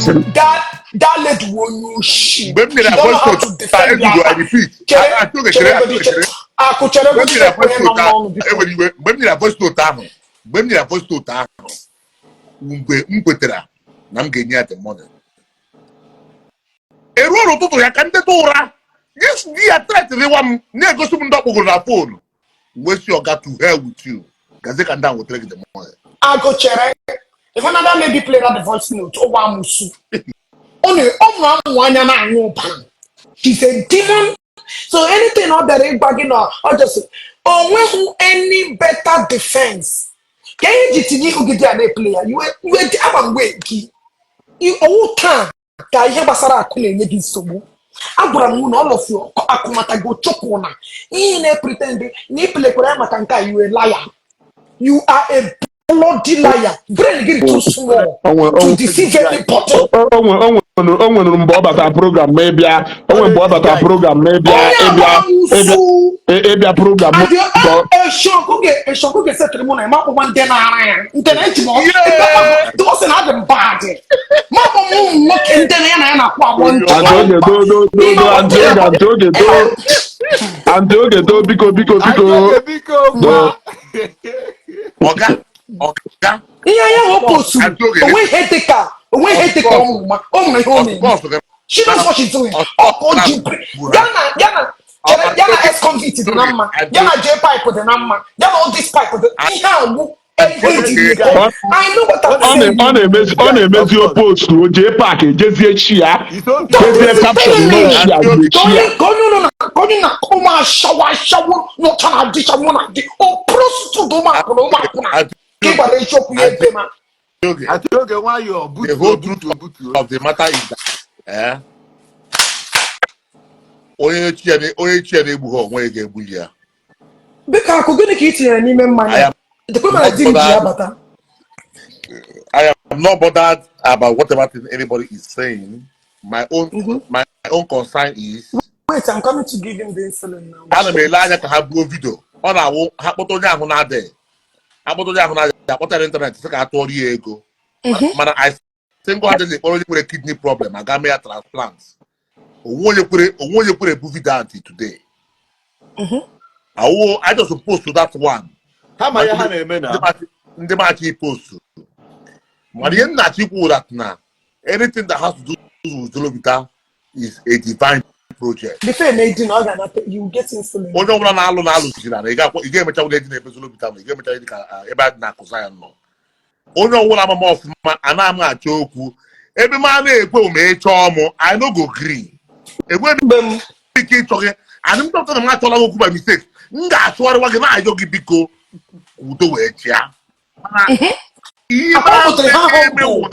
That lady wụ onye oshi. Mgbe m nyere She don't know voice how note to defend egugo, I ya. repeat. Chere. Atụ oge, Chere chere, godi. atụ chere. Akụ, chere Mgbe m godi. nyere Ekwenye voice nọ note n'ọnụ, ahụ, biko. Enwere iwe. Mgbe m nyere voice note ahụ, mgbe m nyere voice note ahụ, mgbe m kwetara na m ga-enye ya the money, eruo n'ụtụtụ ya ka m teta ụra, this di ya threatenịwa m, na-egosi m ndị ọkpọgoro na phone, wee sị, "Oga, to hell with you. Gazie ka ndị ahụ wetara gị the money." Agụ, chere. If another lady play that voice note, ụwa amụsụ. Ọ na ọ mụ amụ anya na-aṅụ ụbara. She's a demon. So anything ọ bịara ịgwa gị na ọ just o nweghị any better defense. Ka ihe ji tinye ihu gị dị a na-eplay ya, iwe dị agba mgbe gị. Ọwụ taa ka ihe gbasara akụ na-enye gị nsogbu. Agwara m na all of you akụmatago chụpụ na ihe na-epretend na iplekwara ya maka nke a. You a liar. You are a bloody liar. Brain gị dị too small to deceive anybody. O nwere mgbe ọ bata program ma ịbịa, o nwere mgbe ọ bata program ma ịbịa Onye ịbịa agba ịbịa musu. Ịbịa program. Adị eshọkụ ga-esetịrị mụ na ịma akpụkpọ ndị na-ara ya, ndị na-eji m ọ sị na adị m bad ma akpọ m ụmụ nwoke ndị na ya na ya na-akwụ agbọ njọ. Aunty Oge, do do do do. Aunty Oge, Aunty Oge, do. Aunty Oge, do, biko, biko, biko. Oge, biko. Do. Gwa. Ọga, ọga. Ihe anya ha o posturu, Aunty Oge. onwe ihe dịka ọmụma o nwere ihe ọ na-eme. Of course. She knows what she's doing. Ọkụ ji ya na chere, ya na ex-convict dị na mma, ya na J pipe dị na mma, ya na all this pipe dị ihe a wụ ihe ji ego. I know what I'm Ọ saying. na-emezi o post o jee park ejezie chi ya jezie caption no chi ya zie Ka chi onye ya. ka onye ụlọ na ka onye na ụmụ ashawo ashawo n'ụcha na-adị shawo na-adị o prostitute, ụmụ akwụna, ụmụ akwụna ka ị gwara eziokwu ya ebe ma Oge. Aunty Oge, nwayọọ. The Butuo. whole truth Butuo, butuo. of the matter is that, onye chi ya na-egbu ha onwe ya ga-egbu ya. Biko, akụ, gịnị ka ị tinyere n'ime I mmanya am dịkwa mana di m ji ya bata? I am not bothered about whatever thing anybody is saying. My own concern is Wait, I'm coming to give him the insulin now. Ana m ele anya ka ha buo video. Ọ na-awụ ha kpọta onye ahụ na-adịghị, akpọta onye ahụ na-adịghị, akpọta n'ịntanetị sị ka a tụọrọ ya ego. Mana I single handedly kpọrọ onye nwere kidney problem aga mee ya transplant. Onwe onye kwere ebu video until today. Awụ I just post that one. Ha ma ihe ha na-eme na Ndị maachị post, mana ihe m na-achọ ikwu that na anything that has to do with Zolobita is a divine project. Before eme na ọ ga-anata, you get insulin. Onye ọbụla na-alụ na-alụziri na ị ga-emecha nwunye dị na-ebe Zolobita nọ, ị ga-emecha dị ka ebe a na-akụza ya nọ. Onye ọbụla ama m ọfụma ana m achọ okwu ebe m a na-ekwe ma ị chọọ mụ, I no go gree. Enweghị Mgbe m m ike ịchọ gị and m dọkịta na m achọla gị okwu by mistake, m ga-achụgharịwa gị na-ayọ gị, biko, udo wee chịa. Mana ihe Akwa pụtara ha na-eme hụ. wụ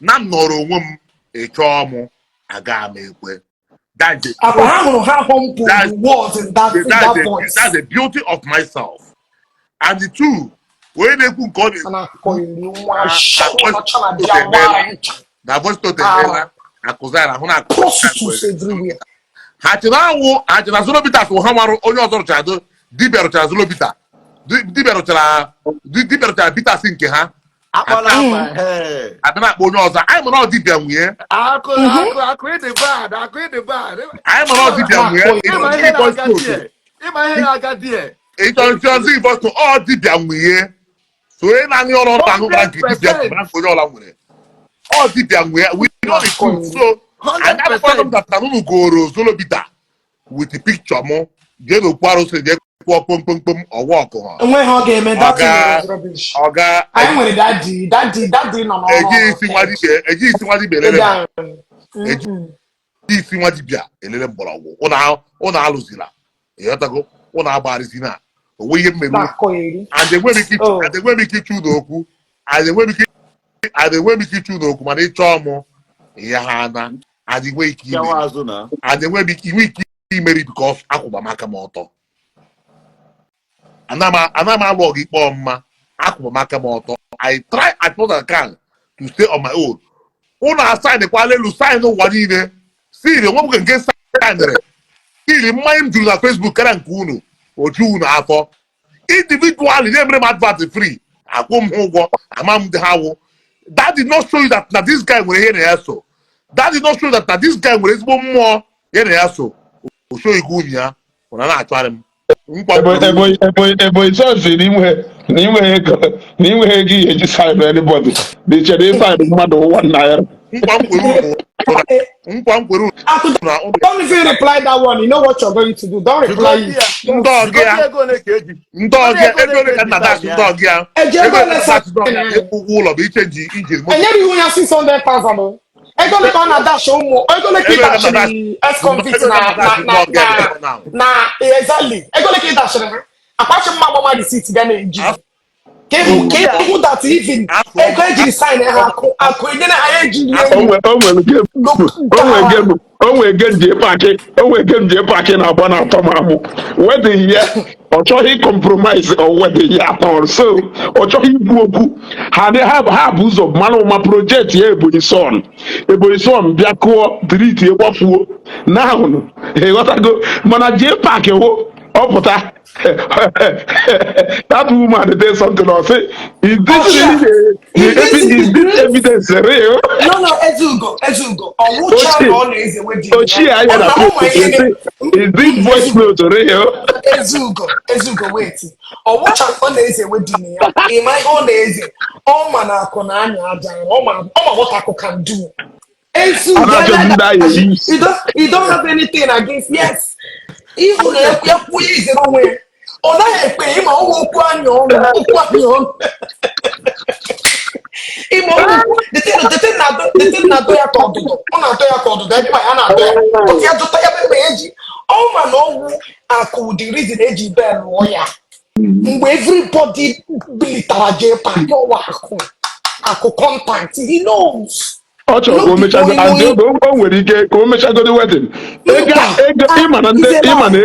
na m nọrọ onwe m, ị chọọ mụ, aga m ekwe. That's the Akwa ha hụrụ ha humble words in that's that the, voice. That's the beauty of myself. And the two, onye na-ekwu nke ọ A na-ekwu na-akọ iri nwa ashawo nọcha na di na agbara ncha. Na voice note emeela akụza ya ahụ na akụza. Prostitutes everywhere. Ha chere awụ ha chere Zolobita so ha marụ onye ọzọ rụchara do dibịa rụchara Zolobita. Dibịa rụchara bitas nke ha. Akpọla afa ee. Abịa na-akpọ onye ọzọ. Anyị mara ọ dibịa nwunye. Akụ, akụ, akụ, ịdị bad, akụ, ịdị bad. Anyị mara ọ dibịa nwunye. Ịma ihe na-aga die, ịma ihe na-aga die. Ịchọ ntị ọzọ voice note, ọ dibịa nwunye. So onye na-aṅụ ọrụ ọrụ ahụ bara nke dibịa nwere nke onye ọla nwere ọ dibịa nwunye. We know the truth, so anyị akwụkwọ m that na unu goro Zolobita with the picture mụ jee n'okwu arụsị jee kwụọ kpomkpomkpom ọwa ọkụ ha. Enweghị ọ ga-eme that thing Ọga- is rubbish. Ọga. Anyị nwere daddy, daddy, daddy nọ n'ọrụ. Ejighị isi nwa dibịa elele Ebe ahụ. Eji isi nwa dibịa elele mgbọrọgwụ. Ụnụ alụzila, ịghọtago? Ụnụ agbagharịzina onwe ihe mmemme. Na-akọ eri. And enweghị m ike Oh. and enweghị m ike ịchụ unu okwu and enweghị m ike ịchụ unu okwu, mana ịchọọ mụ ihe ha na and enweghị ike Pịawa imeri azụ na and enweghị m ike inwe ike imeri because akwụba m aka m ọtọ. Ana m alụ ọgụ ikpe ọmụma. Akwụba m aka m ọtọ. I try as much as I can to stay on my own. Ụnụ asaịnịkwala elu sign ụwa niile siri onwe m nke signịrị siri mmanya m juru na Facebook karịa nke unu oju unu afọ individually na-emere m advert free, akwụ m ha ụgwọ, ama m ndị ha wụ. That did not show you that na this guy nwere ihe na ya so. That did not show that na this guy nwere ezigbo mmụọ ya na ya so osoghị nwunye ya ọ na na-achọgharị m nkwa Ebo kwere ebo unu. ebo Ebonyi Son si na inwe ego ihe eji sign anybody, na ichere ịsign mmadụ ₦1. Nkwa m kwere unu na nkwa m kwere unu Aku, na unu don't even reply that one. You know what you're going to do. Don't reply Jụgodi it. ya. Ndị ọgị Jụgodi ya ego ole ka eji. ndị Jụgodi ọgị ego ego ole ole ka ka eji nna dash sign ndị ya. ọgị ya Eji ego ego ole ole ka dash ndị ọgị sign ya ya? ịkwụ ụgwọ ụlọ bụ ichange engine moto. Enyere ihu ya 600,000 o. Ego ole ka ọ na-adash ụmụ? Ego ole ka ị Ego ole ka nna dash dashiri ex-convict ego ole na ka nna na dash ndị na ọgị ya na dị now? Na exactly. Ego ole ka ị dashiri ha? Akpachi mma agbama receipt ga na-eji. Ka ịhụ ka Yeah. ịhụ that even Afọ ego ejiri sign ha, akụ akụ enyere ha ya ejiri O ewu. nwe o nwere game o nwere game o nwere game JPAC o nwere game JPAC na-agba na-atọ m amụ. Wedding ya, ọ chọghị compromise or wedding ya at all, so ọ chọghị ikwu okwu. Ha ha ha bụ ụzọ mara ụma project ya. Ebonyi Son, Ebonyi Son bịa kụọ delete, gbafuo now, ịghọtago? Mana JPAC hụ ọ pụta, that woman did something or say, is this Ọsha, really the is this is the this truth? evidence real? No, Ezugo, Ezugo. Ọwụcha Ochie na ọ na-eze wedding ya. ochie anya Ọ na na ụmụ post ihe say, is this voice Ezugo, note real? Ezugo, Ezugo, wait. Ọwụcha ọ na-eze wedding ya. Ịma ihe ọ na-eze? Ọ ma na akụ na anya aja ya. Ọ ma what akụ can do. A Ezugo, na-achọzi ndị agha eyi isi. You don't have anything against, yes. Ihu na ya kwuo ya izere onwe ya. Ọ naghị ekpe ịma ọnwụ okwu anya ọnụ, okwu anya ọnụ. Ịma ọnwụ the thing na-adọ ya ka ọdụdụ. Ọ na-adọ ya ka ọdụdụ, ebe ya na-adọ ya. But ya dụta ya ebe eji. Ọ ma na ọnwụ akụ, the reason eji bee lụọ ya. Mgbe everybody bilitara JPAC, ọwa akụ. Akụ contact, he knows. Ọ chọrọ ka o mechago and oge o nwere ike ka o mechagodi wedding ego. Mba, ego ịma na ndị ịma na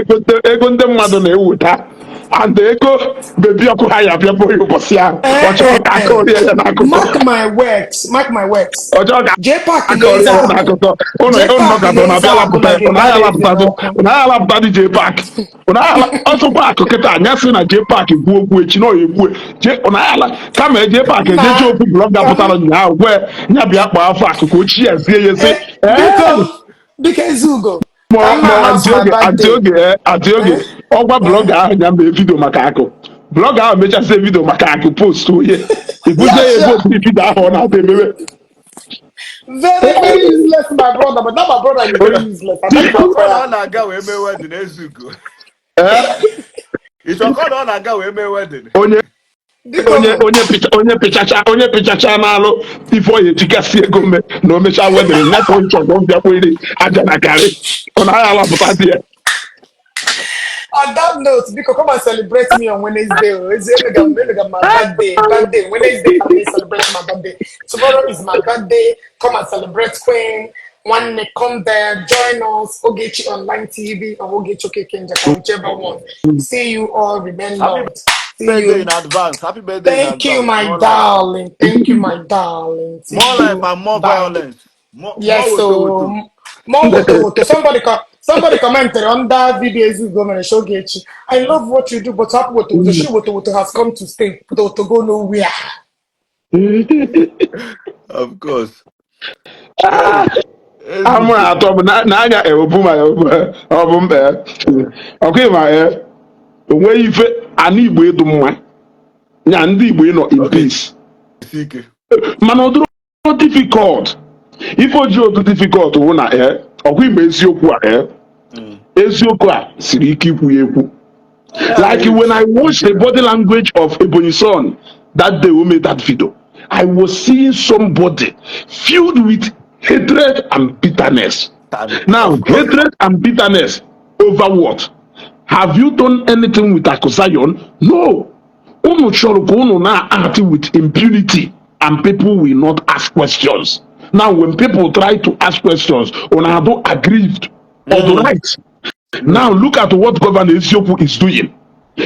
ego ndị mmadụ na-eweta and ego bebi ọkụ ha ya bịa ya ụbọchị ahụ, ọ chọrọ ka aka ọrịa ya n'akụkọ. Mark my words, mark my words. Ọ chọrọ ka JPAC aka ọrịa na-eze ya akụ. n'akụkọ. Ụnụ ụnụ JPAC nọkọta ụnụ na-eze abịa akụ lapụta na ụnụ agha ga-eze lapụtadụ ọkụ. ụnụ agha lapụta dị JPAC ụnụ agha ọsọkwa akụ kịta anya sị na JPAC kwuo okwu echi na ọ ya ekwu je ụnụ agha kama JPAC Nna, ejeje okwu blogger ka m pụtara ụnyaahụ gwe ya bịa kpọọ afọ akụ ka ochie ya zie ya sị ee. Biko, biko, Ezugo, Ma ka m ma na-announce aunty my Oge aunty birthday. Oge aunty Oge Eh? ọgwa blogger ahụ ya mee video maka akụ. Blogger ahụ mechazie video maka akụ, post onye ibuzie ya ebe okwu video ahụ ọ na-abịa emewe. Very, very useless, my brother. But that my brother is very useless. I like my Ịchọkọ na brother. ọ na-aga wee mee wedding, Ezugo. Ee. Ịchọkọ na ọ na-aga wee mee wedding. Onye Biko, onye onye pịcha onye pịchacha n'alụ ife ọ ya ejikasị ego me na o mechaa wedding ya ka ọ chọrọ bịa kwere aja na garị ọ naghị alapụta di ya. On that note, biko, come and celebrate me on Wednesday. Oh. It's emega my birthday. Birthday. Wednesday, come and celebrate my birthday. Tomorrow is my birthday. Come and celebrate Queen. One come there, join us. Ogechi Online TV or Ogechi Okeke Njaka, whichever one. See you all. Remain Happy loved. See birthday you. in advance. Happy birthday in Thank you, advance. my More life. darling. Thank you, my darling. See More life you. and more Bye. violence. More, Yes, more so woto woto. more woto woto. Somebody commented on that video Ezugo mere Ogechi. I love what you do, but happy woto woto. She woto woto has come to stay. Woto woto go nowhere. Of course. Ah, Hey, amụ Ezugo. na-atọ bụ n'anya ewepụ ma ọ bụ mkpa ọkụ ịma ya onweghị ife ana Igbo ịdụ mma nya ndị Igbo ịnọ in Okay. peace. Isi ike. Mana ọ dịrọ difficult. Ife oji otu difficult wụ na ọkwa igbe eziokwu a eziokwu a siri ike ikwu ya ekwu. Like when I watched the body language of Ebonyi Son that day we made that video, I was seeing somebody filled with hatred and bitterness. Now, Of course. hatred and bitterness over what? Have you done anything with Aku Zion? No. Unu chọrọ ka unu na-act with impunity and people will not ask questions. Now, when people try to ask questions, unu adụ aggrieved or the right. Now, look at what Governor Eziokwu is doing.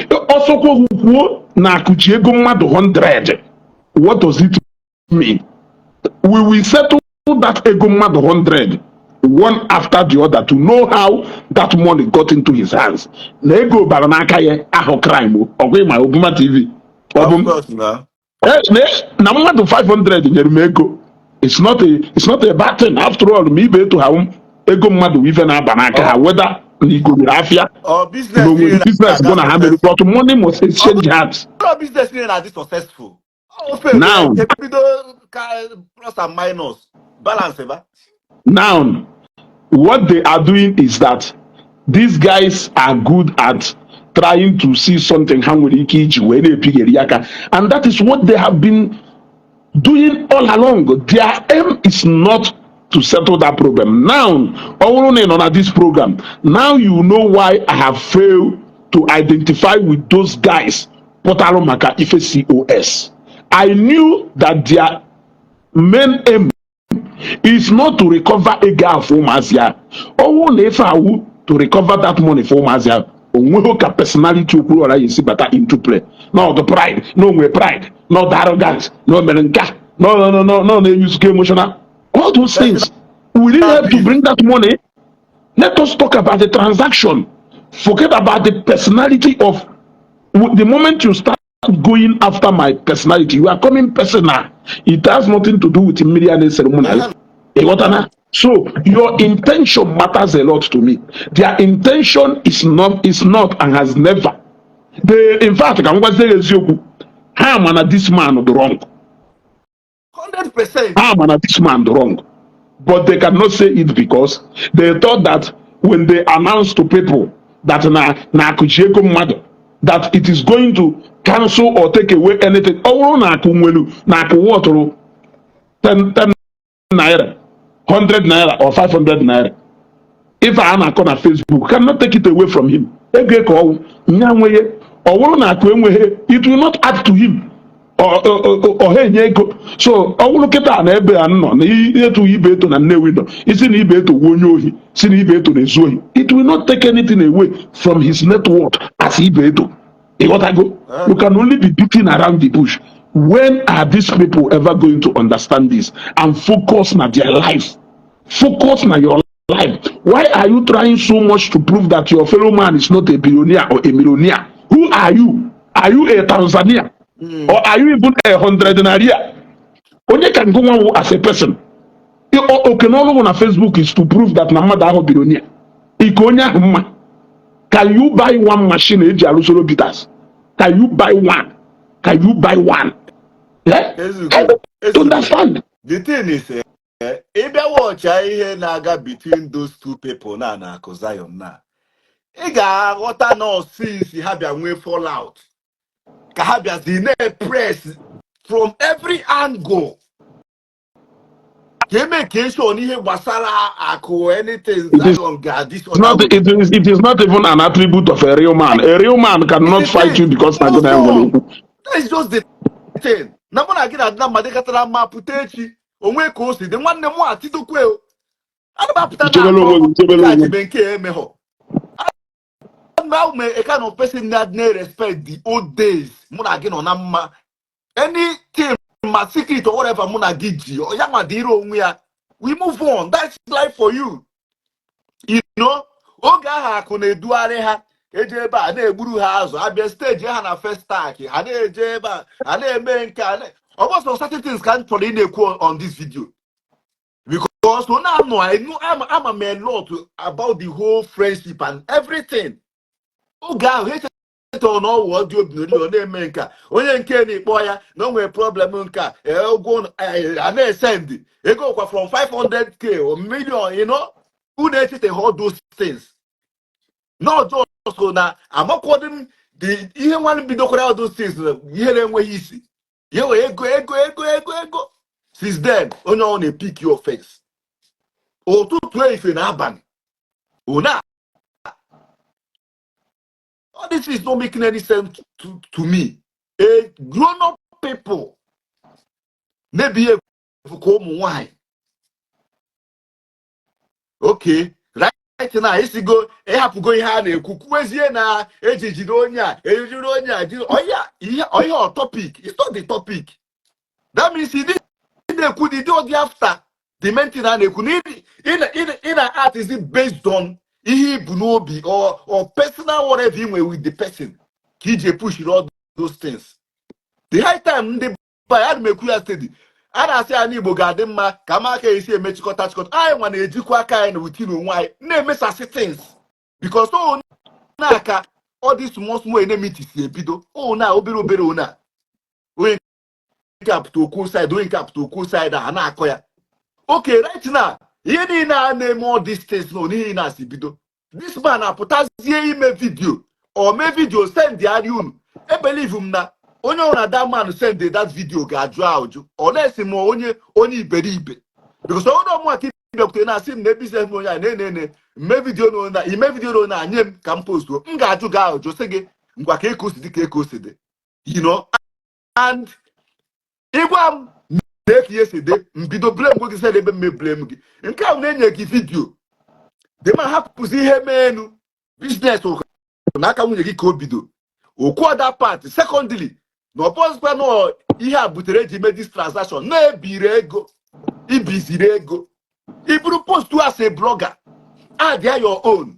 Ọsọkwa kwuo na akụchi ego mmadụ 100. What does it mean? We will settle that ego mmadụ 100 one after the other to know how that money got into his hands. Na ego bara n'aka ya ahụ crime o. Ọkwa ịma Obuma TV. Ọ bụ Of course, na. Na mmadụ 500 nyere m ego. It's not a bad thing. After all, ma ibe eto ha ego mmadụ bụ ife na-aba n'aka ha, whether na igonyere afịa Ọ business na onwere niile business bụ na-aga na ha mere, successful. but money must Ọ exchange hands. bụrụ business niile na-adị successful. Ofe Now, ebido ka plus and minus balance ba. Now, what they are doing is that these guys are good at trying to see something ha nwere ike iji wee na-epigheri aka, and that is what they have been doing all along. Their aim is not to settle that problem. Now, ọ bụrụ na ị nọ na this program, now you know why I have failed to identify with those guys pụtarụ maka ife COS. I knew that their main aim is not to recover ego ahụ for ụmụazị ahụ. Ọ bụrụ na ife awụ to recover that money for ụmụazị ahụ, onweghị ka personality Okwuluora ya esi bata into play. No the pride, no onwe pride, no the arrogance, no mere nka, no no no no no na-use emotional, all those things. Will it help to bring that money? Let us talk about the transaction. Forget about the personality of the moment you start going after my personality, you are coming personal. It has nothing to do with mmiri a na-esere mụ na ya. Ịghọtana? So your intention matters a lot to me. Their intention is not and has never. They, in fact, ka m gwazie gị eziokwu, ha ma na this man dị wrong. 100%. Ha ma na this man dị wrong, but they cannot say it because they thought that when they announce to people that na akụchi ego mmadụ, that it is going to cancel or take away anything. Ọ bụrụ na akụ nwelu na akụ wọtụrụ 10 10 naira, 100 naira or 500 naira, ife a na-akọ na Facebook cannot take it away from him. Ego ka ọwụ nya nweghị. Ọ bụrụ na akụ enweghị, it will not add to him. Ọ ha enye ego. So ọ bụrụ kịta na ebe a nọ na etu ibe eto na Nnewi nọ isi na ibe eto wu onye ohi, si na ibe eto na-ezu ohi, it will not take anything away from his net worth as ibe eto. Ịghọtago? You can only be beating around the bush. When are these people ever going to understand this and focus na their life? Focus na your life. Why are you trying so much to prove that your fellow man is not a billionaire or a millionaire? Who are you? Are you a Tanzania or are you even a hundred naira? Onye ka ngụnwa wụ as a person? Oke n'ọrụ na Facebook is to prove that na mmadụ ahụ billionaire ike onye ahụ mma. Can you buy one machine eji arụ solo bitters? Can you buy one? Can you buy one? Yeah? I Ezugo, don't Ezugo. understand. The thing is, ị bịa watcha ihe na-aga between those two people na Akụ Zion na ị ga-aghọta na since ha bịa nwee fallout ka ha bịazi na-press from every angle ka eme ka ensure n'ihe gbasara akụ, anything It is Zion ga this other not way. It is not even an attribute of a real man. A real man cannot It's the fight you thing. because na gị na ya nwere Also, okwu. that is just the thing. Na mụ na gị na-adị na mma dịkọtara mma pụta echi onwe ka o si dị nwanne m atidokwe o. Ana m apụta Chebere onwe na-akọ gị, chebere nke a onwe gị. jibe nke a emeghọ. Now a kind of person that na respect the old days. Mụ na gị nọ na mma. Anything ma secret or whatever mụ na gị ji ya nwa dịrị onwe ya. We move on. That's life for you. You know, oge ahụ akụ na-edugharị ha eje ebe a na-egburu ha azụ abịa stage ha na first tank ha na-eje ebe a ha na-eme nke a ọ bụ sọ certain things ka m chọrọ ị na-ekwu on this video because ọ na-anọ I know ama m a lot about the whole friendship and everything. Oge ahụ ha echetara na ọwụ dị obi n'ori ọ na-eme nke a onye nke na-ekpọ ya na o nwere problem nke a ụgwọ a na-esend ego kwa from 500K or million, unu echeteghị all those things. Not just so na amakwọdị m the ihe nwanne bidokwara all those things na ihe na-enweghị isi ihe wee ego ego ego ego ego. Since then onye ọ na-epick your face ụtụtụ efe na abalị una. All this is not making any sense to me. A grown up people na-ebehave ka ụmụ nwanyị. Okay, right now isigo ịhapụgo ihe a na-ekwu kwuezie na eji jide onye a ejiri onye a jide onye ihe ihe ọ topic. It's not the topic. That means ị na-ekwu the day after the main thing a na-ekwu na ị na act is based on ihe ibu n'obi or personal whatever ị nwere with the person ka iji push all those things. The high time ndị be ana m ekwu ya steady. A na-asị ya n'Igbo ga-adị mma ka ama aka esi emechikọta chịkọta anyị nwa na-ejikwa aka anyị na within onwe anyị na-emesasị things, because o na-aka all these small small enmity si ebido o na obere obere o na onye nke apụta okwu side, onye nke apụta okwu side a na-akọ ya. Okay, right now, ihe niile a na-eme, all these things na onihe niile a si bido, this man apụtazie ime video or mee video send arị unu. E believe m na onye ọbụla that man send that video ga-ajụ ajụ ọ na-esi m onye iberibe, because onye ọmụa ka bịakwutere na-asị m na business m, onye a na-ene mme video na ime video na nye m ka m postuo, m ga-ajụ gị ajụ sị gị ngwa ka eko si dị, ka eko si dị, and ịgwa m na ka ihe si dị, mbido blame gị sị ebe mme blame gị nke ahụ na-enye gị video dị ma hapụzi ihe mee enu business n'aka nwunye gị ka o bido okwu other part. Secondly, na ọ bụzikwa na ihe a butere eji mee this transaction na-ebiri ego, ibiziri ego iburu post as a blogger, add your own.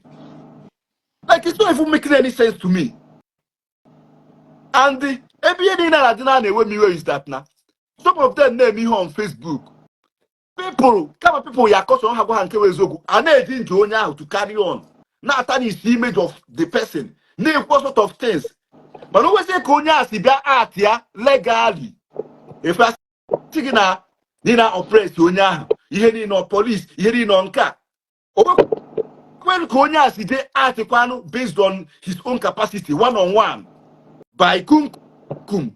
Like, it's not even making any sense to me. And ebe ihe niile na-adị na na-ewe m iwe is that na some of them na-eme ihe on Facebook, people kama people ya akọsọ ha gwa ha nke bụ eziokwu, a na-eji nje onye ahụ to carry on na-ata n'isi image of the person, na-ekwu all sort of things. Mana o kwesịghị ka onye a si bịa art ya legally efe asị gị na ị na oppress onye ahụ, ihe niile ọ police, ihe niile ọ nke a. O kwere ka onye a si jee atịkwanụ based on his own capacity, one on one by kum kum.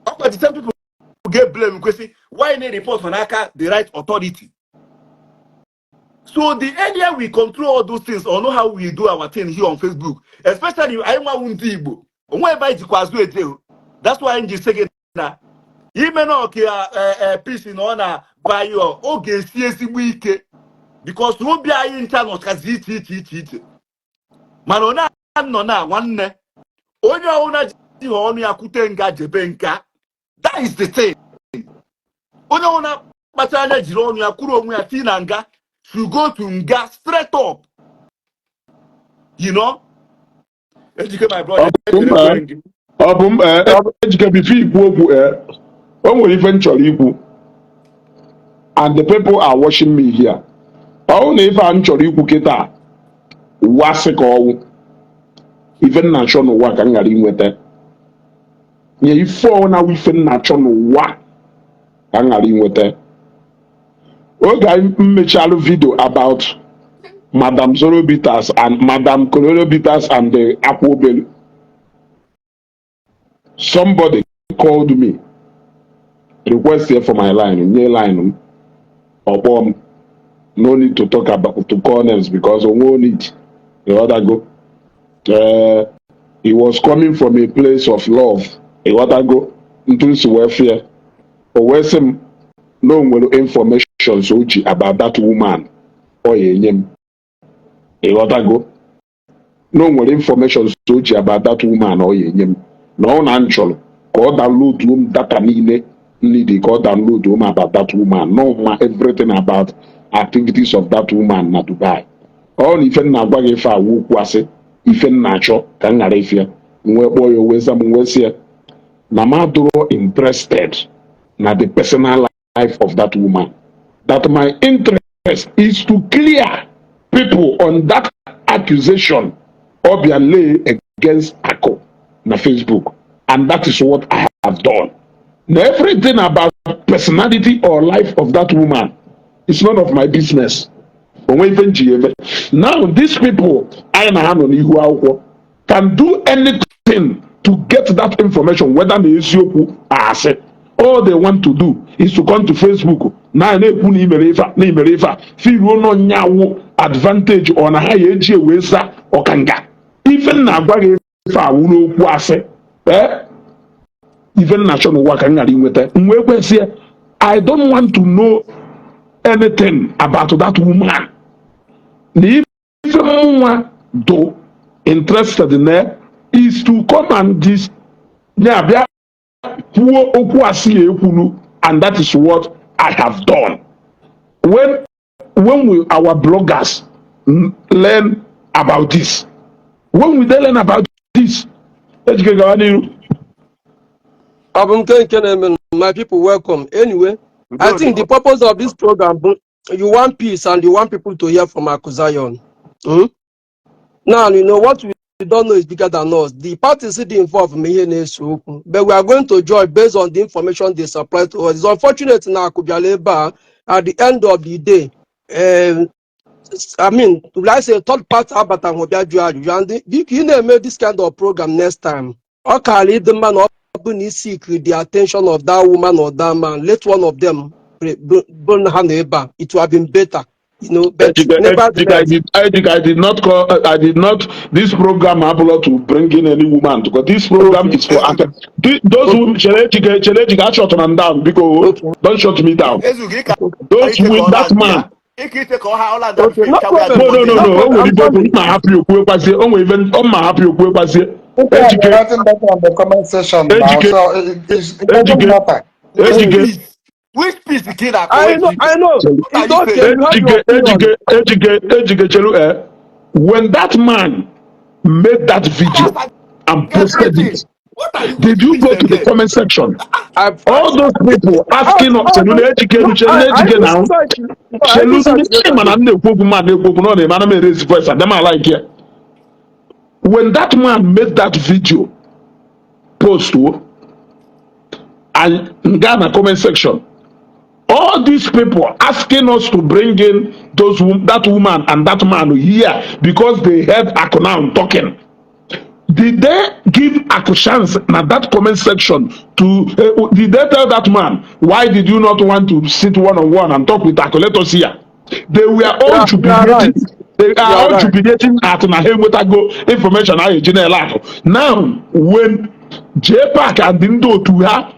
Ọkwa the same people get blame kwesị why na report n'aka the right authority. So the earlier we control all those things or know how we do our thing here on Facebook, especially anyị nwawu ndị Igbo onwe ebe anyị jikwa azụ eje o. That's why anyị ji sị gị na ime na ọka peace na ọ na bayo ọ ga-esi ezigbo ike, because obi anyị ncha nọchazi iche iche iche iche. Mana onye nọ na nwanne onye ọbụla ji ha ọnụ ya kwute nga jebe nka, that is the thing. Onye ọbụla kpachara anya jiri ọnụ ya kwuru onwe ya tii na nga should go to nga straight up. Ejike, my brother. Ọ bụ mba. Ekelekwe gị. Ọ bụ m Ejike, before ikwu okwu, o nwere ife m chọrọ ikwu, and the people are watching me here. Ọ bụrụ na ife a m chọrọ ikwu kịta ụwa sị ka ọwụ ife m na-achọ n'ụwa ka m ghara inweta nye ife ọ na ife m na-achọ n'ụwa ka m ghara inweta. Oge anyị mmechalụ video about Madam Zoro Bitters and Madam Colorado Bitters and the Akwa Obelu, somebody called me, request here for my line, nye line m, ọkpọ m. No need to talk about, to call names, because onwe need the other go. He was coming from a place of love, ịghọtago ntu si wee fie. O wee sị m na o nwere information o ji about that woman ọ ya enye m, ịghọtago, na o nwere information o ji about that woman ọ ya enye m, na ọ na m chọrọ ka ọ download m data niile need, ka ọ download m about that woman, no ma everything about activities of that woman na Dubai. Ọ na ife m na-agwa gị, ife awụ okwu asị, ife m na-achọ ka m ghara ife ya. M wee kpọọ ya, o wee za m, wee sị ya na m adịrọ interested na the personal life of that woman, that my interest is to clear people on that accusation Obia lay against Ako na Facebook, and that is what I have done. Now, everything about personality or life of that woman is none of my business. Onwe ife nji eme. Now, these people anyị na ha nọ n'ihu akwụkwọ can do anything to get that information, whether na eziokwu asị. All they want to do is to come to Facebook na na-ekwu na imere ife a, na imere ife a, firuo n'ọnyanwụ advantage ọ na ha ya eji wee za ọkanga. Ife m na-agwa gị, ife awụ n'okwu asị, ee, ife m na-achọ n'ụwa ka m ghara inweta. M wee kwesịa, I don't want to know anything about that woman, na ife mụnwa do interested in there is to come and this ya bịa kwuo okwu asị ya ekwulu, and that is what I have done. When we, our bloggers, learn about this, when we dey learn about this, Ejike, gawa n'iru. Ọ bụ nke na-eme. My people, welcome anyway. I Udo think dị. The purpose of this program bụ you want peace and you want people to hear from Aku Zion. Now, you know what we don't know is bigger than us. The parties dị involved ma ihe na-ese okwu, but we are going to judge based on the information they supply to us. It's unfortunate na Akụ bịara ebe a. At the end of the day, I mean, will I say third party abata hụ bịa jụọ ajụjụ. And biko, ị na-eme this kind of program next time, ọ kaara ịdị mma na ọ bụ na seek the attention of that woman or that man. Let one of them bụ ha nọ ebe a. It would have been better, but Ejike, Ejike, I nevertheless. did, Ejike, I did not call, I did not, this program abụrụ to bring in any woman, because this program is for Ezugo. Those who, chere Ejike, chere Ejike, shut them down, because don't shut me down. Ezugo, ị ka Those ike ka with ọ that land man, ya. Ike ite ka ọ ha ọla Okay, no problem. No, no, no, No no, o problem. nwere I'm ibe okwu coming. ma hapụ okwu ekwazie, o nwere ibe ọ ma hapụ okwu ekwazie. People are Ejike, writing that on the comment section now, Ejike, so it doesn't Ejike, matter. Which Ejike, peace? Which peace ka ị na-akọ? I know, Ejike? I know. What are It's you okay. saying? You have your Ejike, opinion. Ejike, Ejike, Ejike, chelu, eh? When that man made that video Us and posted everything. it, What are you, did which you peace go to the again? comment section? I've All those people asking Oh, us, oh, chelu no, Ejike, no, chelu I Ejike now. research. No, I Chelu, research mana yesterday. m na-ekwu okwu, ma na-ekwu okwu na ọ na-eme ana m erezi voice and them I like it. When that man made that video post o, and nga na comment section, all these people asking us to bring in that woman and that man here because they heard Akunam talking. Did they give Aku chance na that comment section to did they tell that man, "Why did you not want to sit one on one and talk with Aku? Let us hear"? They were all Yeah, you are right. jubilating. They You are are all right. jubilating at na ha enwetago information ahụ eji na-ele akụ. Now, when JPAC and ndị otu ha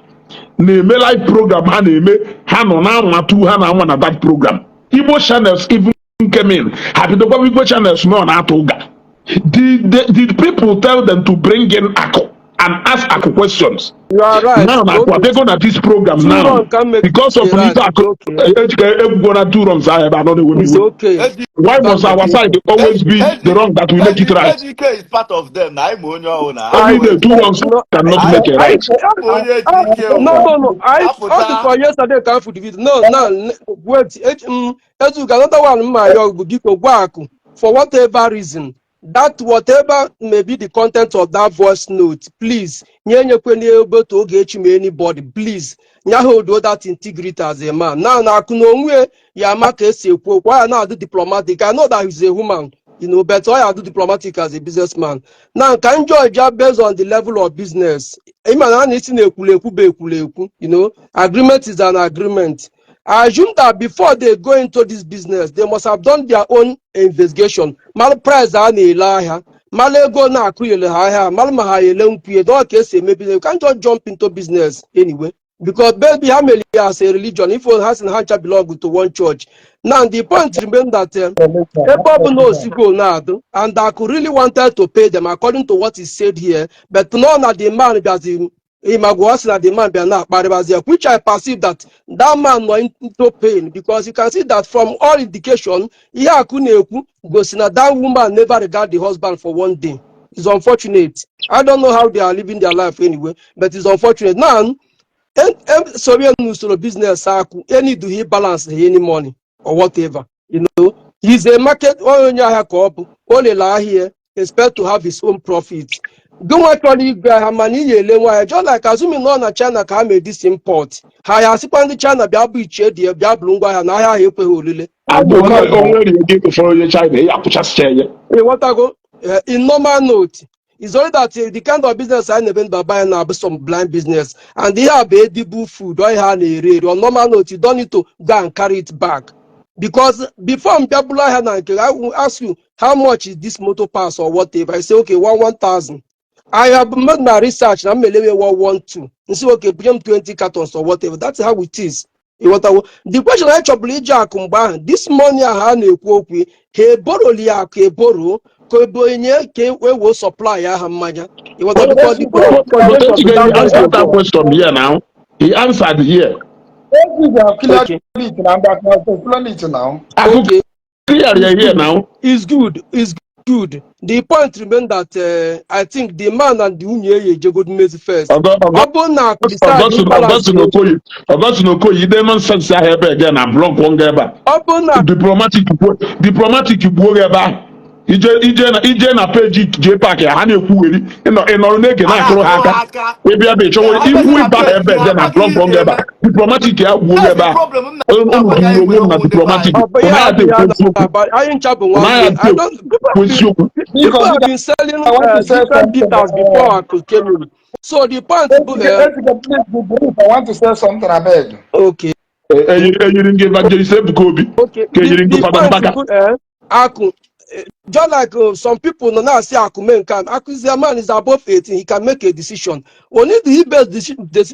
na-eme live program ha na-eme, ha nọ na-anwatu ha na-anwa na that program, Igbo channels even came in, ha bidokwa Igbo channels nọ na-atụ ụga. Did people tell them to bring in Aku and ask Aku questions? You are right. Now na Aku Okay. abịago na this program Two now wrong can make because of it right. ife It's Aku okay. Ejike egwugo na two wrongs ahụ ebe anọ na-ewe m It's iwe. okay. Eji Why must That's our okay. side always be the wrong that will make it right? Ejike is part of them na ịma onye ọhụụ na Every ahụ day, two wrongs No, cannot I make a I, right. ịma onye Ejike no, wụ no. I all the apụta. For yesterday ka for the video. No, no, wait. Ezuga, another one mma ya bụ biko gwa Akụ, for whatever reason, that whatever may be the content of that voice note, please, nye nyekwe ebe to Ogechi ma anybody, please, nya hold that integrity as a man. Now na Akụ na onwe ya ama ka esi ekwu okwu, ọ ya na-adị diplomatic. I know that he's a human, but ọ ya adị diplomatic as a businessman. Now, ka m judge ya based on the level of business. Ịma na a na-esi na ekwulekwu bụ ekwulekwu. Agreement is an agreement. I assume that before they go into this business, they must have done their own investigation. Mara price a na-ele ahịa, mara ego na-akụ yele ha ahịa, mara ma ha ele nkwụ dọọ ka esi eme business. You can't just jump into business anyway. Because maybe ha mere ya as a religion, if ha sị na ha ncha belong to one church. Now, the point remain that ebe ọ bụ na osigbo na-adụ and Aku really wanted to pay them according to what is said here, but no, na the man bịazi ịmagwa ọ sị na the man bịa na-akparịbazi ya, which I perceive that that man nọ into pain, because you can see that from all indication ihe Akụ na-ekwu gosi na that woman never regard the husband for one day. It's unfortunate. I don't know how they are living their life anyway, but it's unfortunate. Now, sonye n'usoro business Akụ, any do he balance any money or whatever. He's a market onye ahịa ka ọ bụ o lele ahịa, expect to have his own profit. Gị nwa chọrọ igwe ahịa mana ị ga-ele nwa ahịa, just like assuming nọ na China ka ha mee this import, ha ya asịkwa ndị China bịa bụ ichie dị bịa bụrụ ngwa ahịa na ahịa ahụ ekweghị olile. And onwe rie gị ụfọdụ onye China ya akwụchasịcha ya. Ịghọtago? In normal note, it's only that the kind of business anyị na-eme mba anyị na-abụ some blind business, and ihe a bụ edible food ọ ihe a na-ere ere. On normal note, you don't need to go and carry it back, because before m bịa bụrụ ahịa na nke, I will ask you, "How much is this motor pass?" or whatever. I say, "Okay, one one thousand." I have made my research na m elewe 112 nsi, "Okay, bunye m 20 cartons," or whatever. That's how it is. Ịghọtawo? The question anyị chọbụrụ iji Akụ mgbe ahụ, this money ahụ a na-ekwu okwu, ha eboroli ya Akụ eboro ka ebe onye ka e wee supply aha mmanya, ịghọta? Because the But condition Ejike, that he answered that before. Question here now. He answered here. Ejike cleared it now. That's explain it now. Aku Okay. clear here now. It's good. It's good. The point remain that I think the man and the nwunye ya ejegod mmezi first. Ọ bụrụ na akụ decide Augustine balance Augustine Okoye, Augustine Okoye, ide nonsense ahụ ebe again na block nga ebe a. Ọ bụrụ na Diplomatic gbuo, diplomatic gbuo gị ebe ahụ. Ije na page JPAC ya, ha na-ekwugheri, ịnọrọ na-ege A na-akụrụ ha na-akụrụ ha aka. aka. Ịbịa bụ ịchọwa ikwu ịba ha ebe eje na block nga ebe a, diplomatic ya gbuo gị That's ebe the a. problem m Unu na-agwa gị, anyị duru onwe nwere m na ụmụ ndị be diplomatic. anyị. Ọ bụ Ọ ya naghị bụ adị ya ekwu eziokwu. na-aba anyị ncha bụ Ọ naghị nwanne. adị I don't people ekwu have been eziokwu. Biko, people have biko, been selling I want to say different something. bitters before Akụ came in. So the point bụ Ezike, Ezike, please be brief. I want to say something, abeg. Okay. Eyiri gị Evangelist Ebuka Obi ka The eyiri gị the Fada point Mbaka. bụ Akụ, just like some people nọ na-asị Akụ mee nke a. Akụ is a man, is above 18, he can make a decision. Only the he best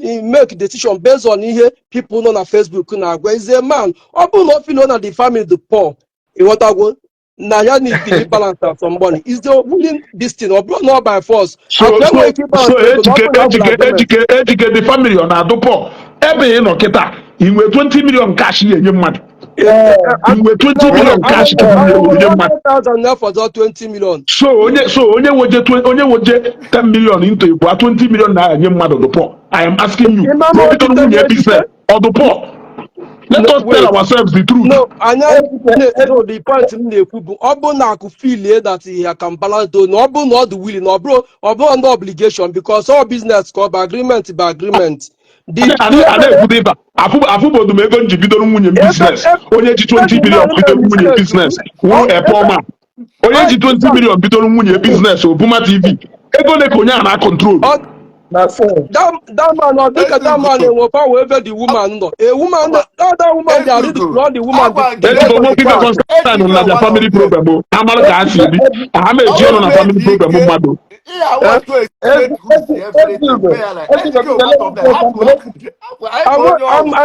he make decision based on ihe people nọ na Facebook na-agwa. Is a man. Ọ bụrụ na ọ feel na the family dị poor, ịghọtagwo, na ya need to balance some money, is the willing this thing, ọ bụrụ na ọ by force So Akụ so enweghị ike so ịbalance ego na ọ Ejike bụrụ na ọ bụla Ejike agreement. Ejike, Ejike, the family ọ na-adụ poor ebe ị nọ kịta? Ị nwee 20 million cash ya enye mmadụ? Ị nwee 20 million cash ka enye mmadụ? 100,000 na-afọdụ 20 million. So onye woje 10 million into ịbụa 20 million na-enye mmadụ dị poor? I am asking you. Ịma Na ma o bidoro nwunye Ejike business, ọ dị poor? Let No, us tell wait. ourselves the truth. No, anya no, the point m na-ekwu bụ, ọ bụ na Akụ feelie that he can balance do na ọ bụ na ọ dị willing, na ọ bụrụ under obligation, because all business ka ọ bụ agreement by agreement. The A na-ekwute ibe afụbodu m ego m ji bidoro nwunye m business. Onye ji 20 million bidoro nwunye business wụ epoma. Onye ji 20 million bidoro nwunye business Obuma TV, ego ole ka onye a na-acontrol? Na so. That man, ọ dịka that man enwe power ebe the woman nọ. A woman, that woman dey already run the woman. Ejikọ nwoke ife concern na their family problem o ha mara ka ha si ebi, ha ma eji ọnụ na family problem mmadụ. I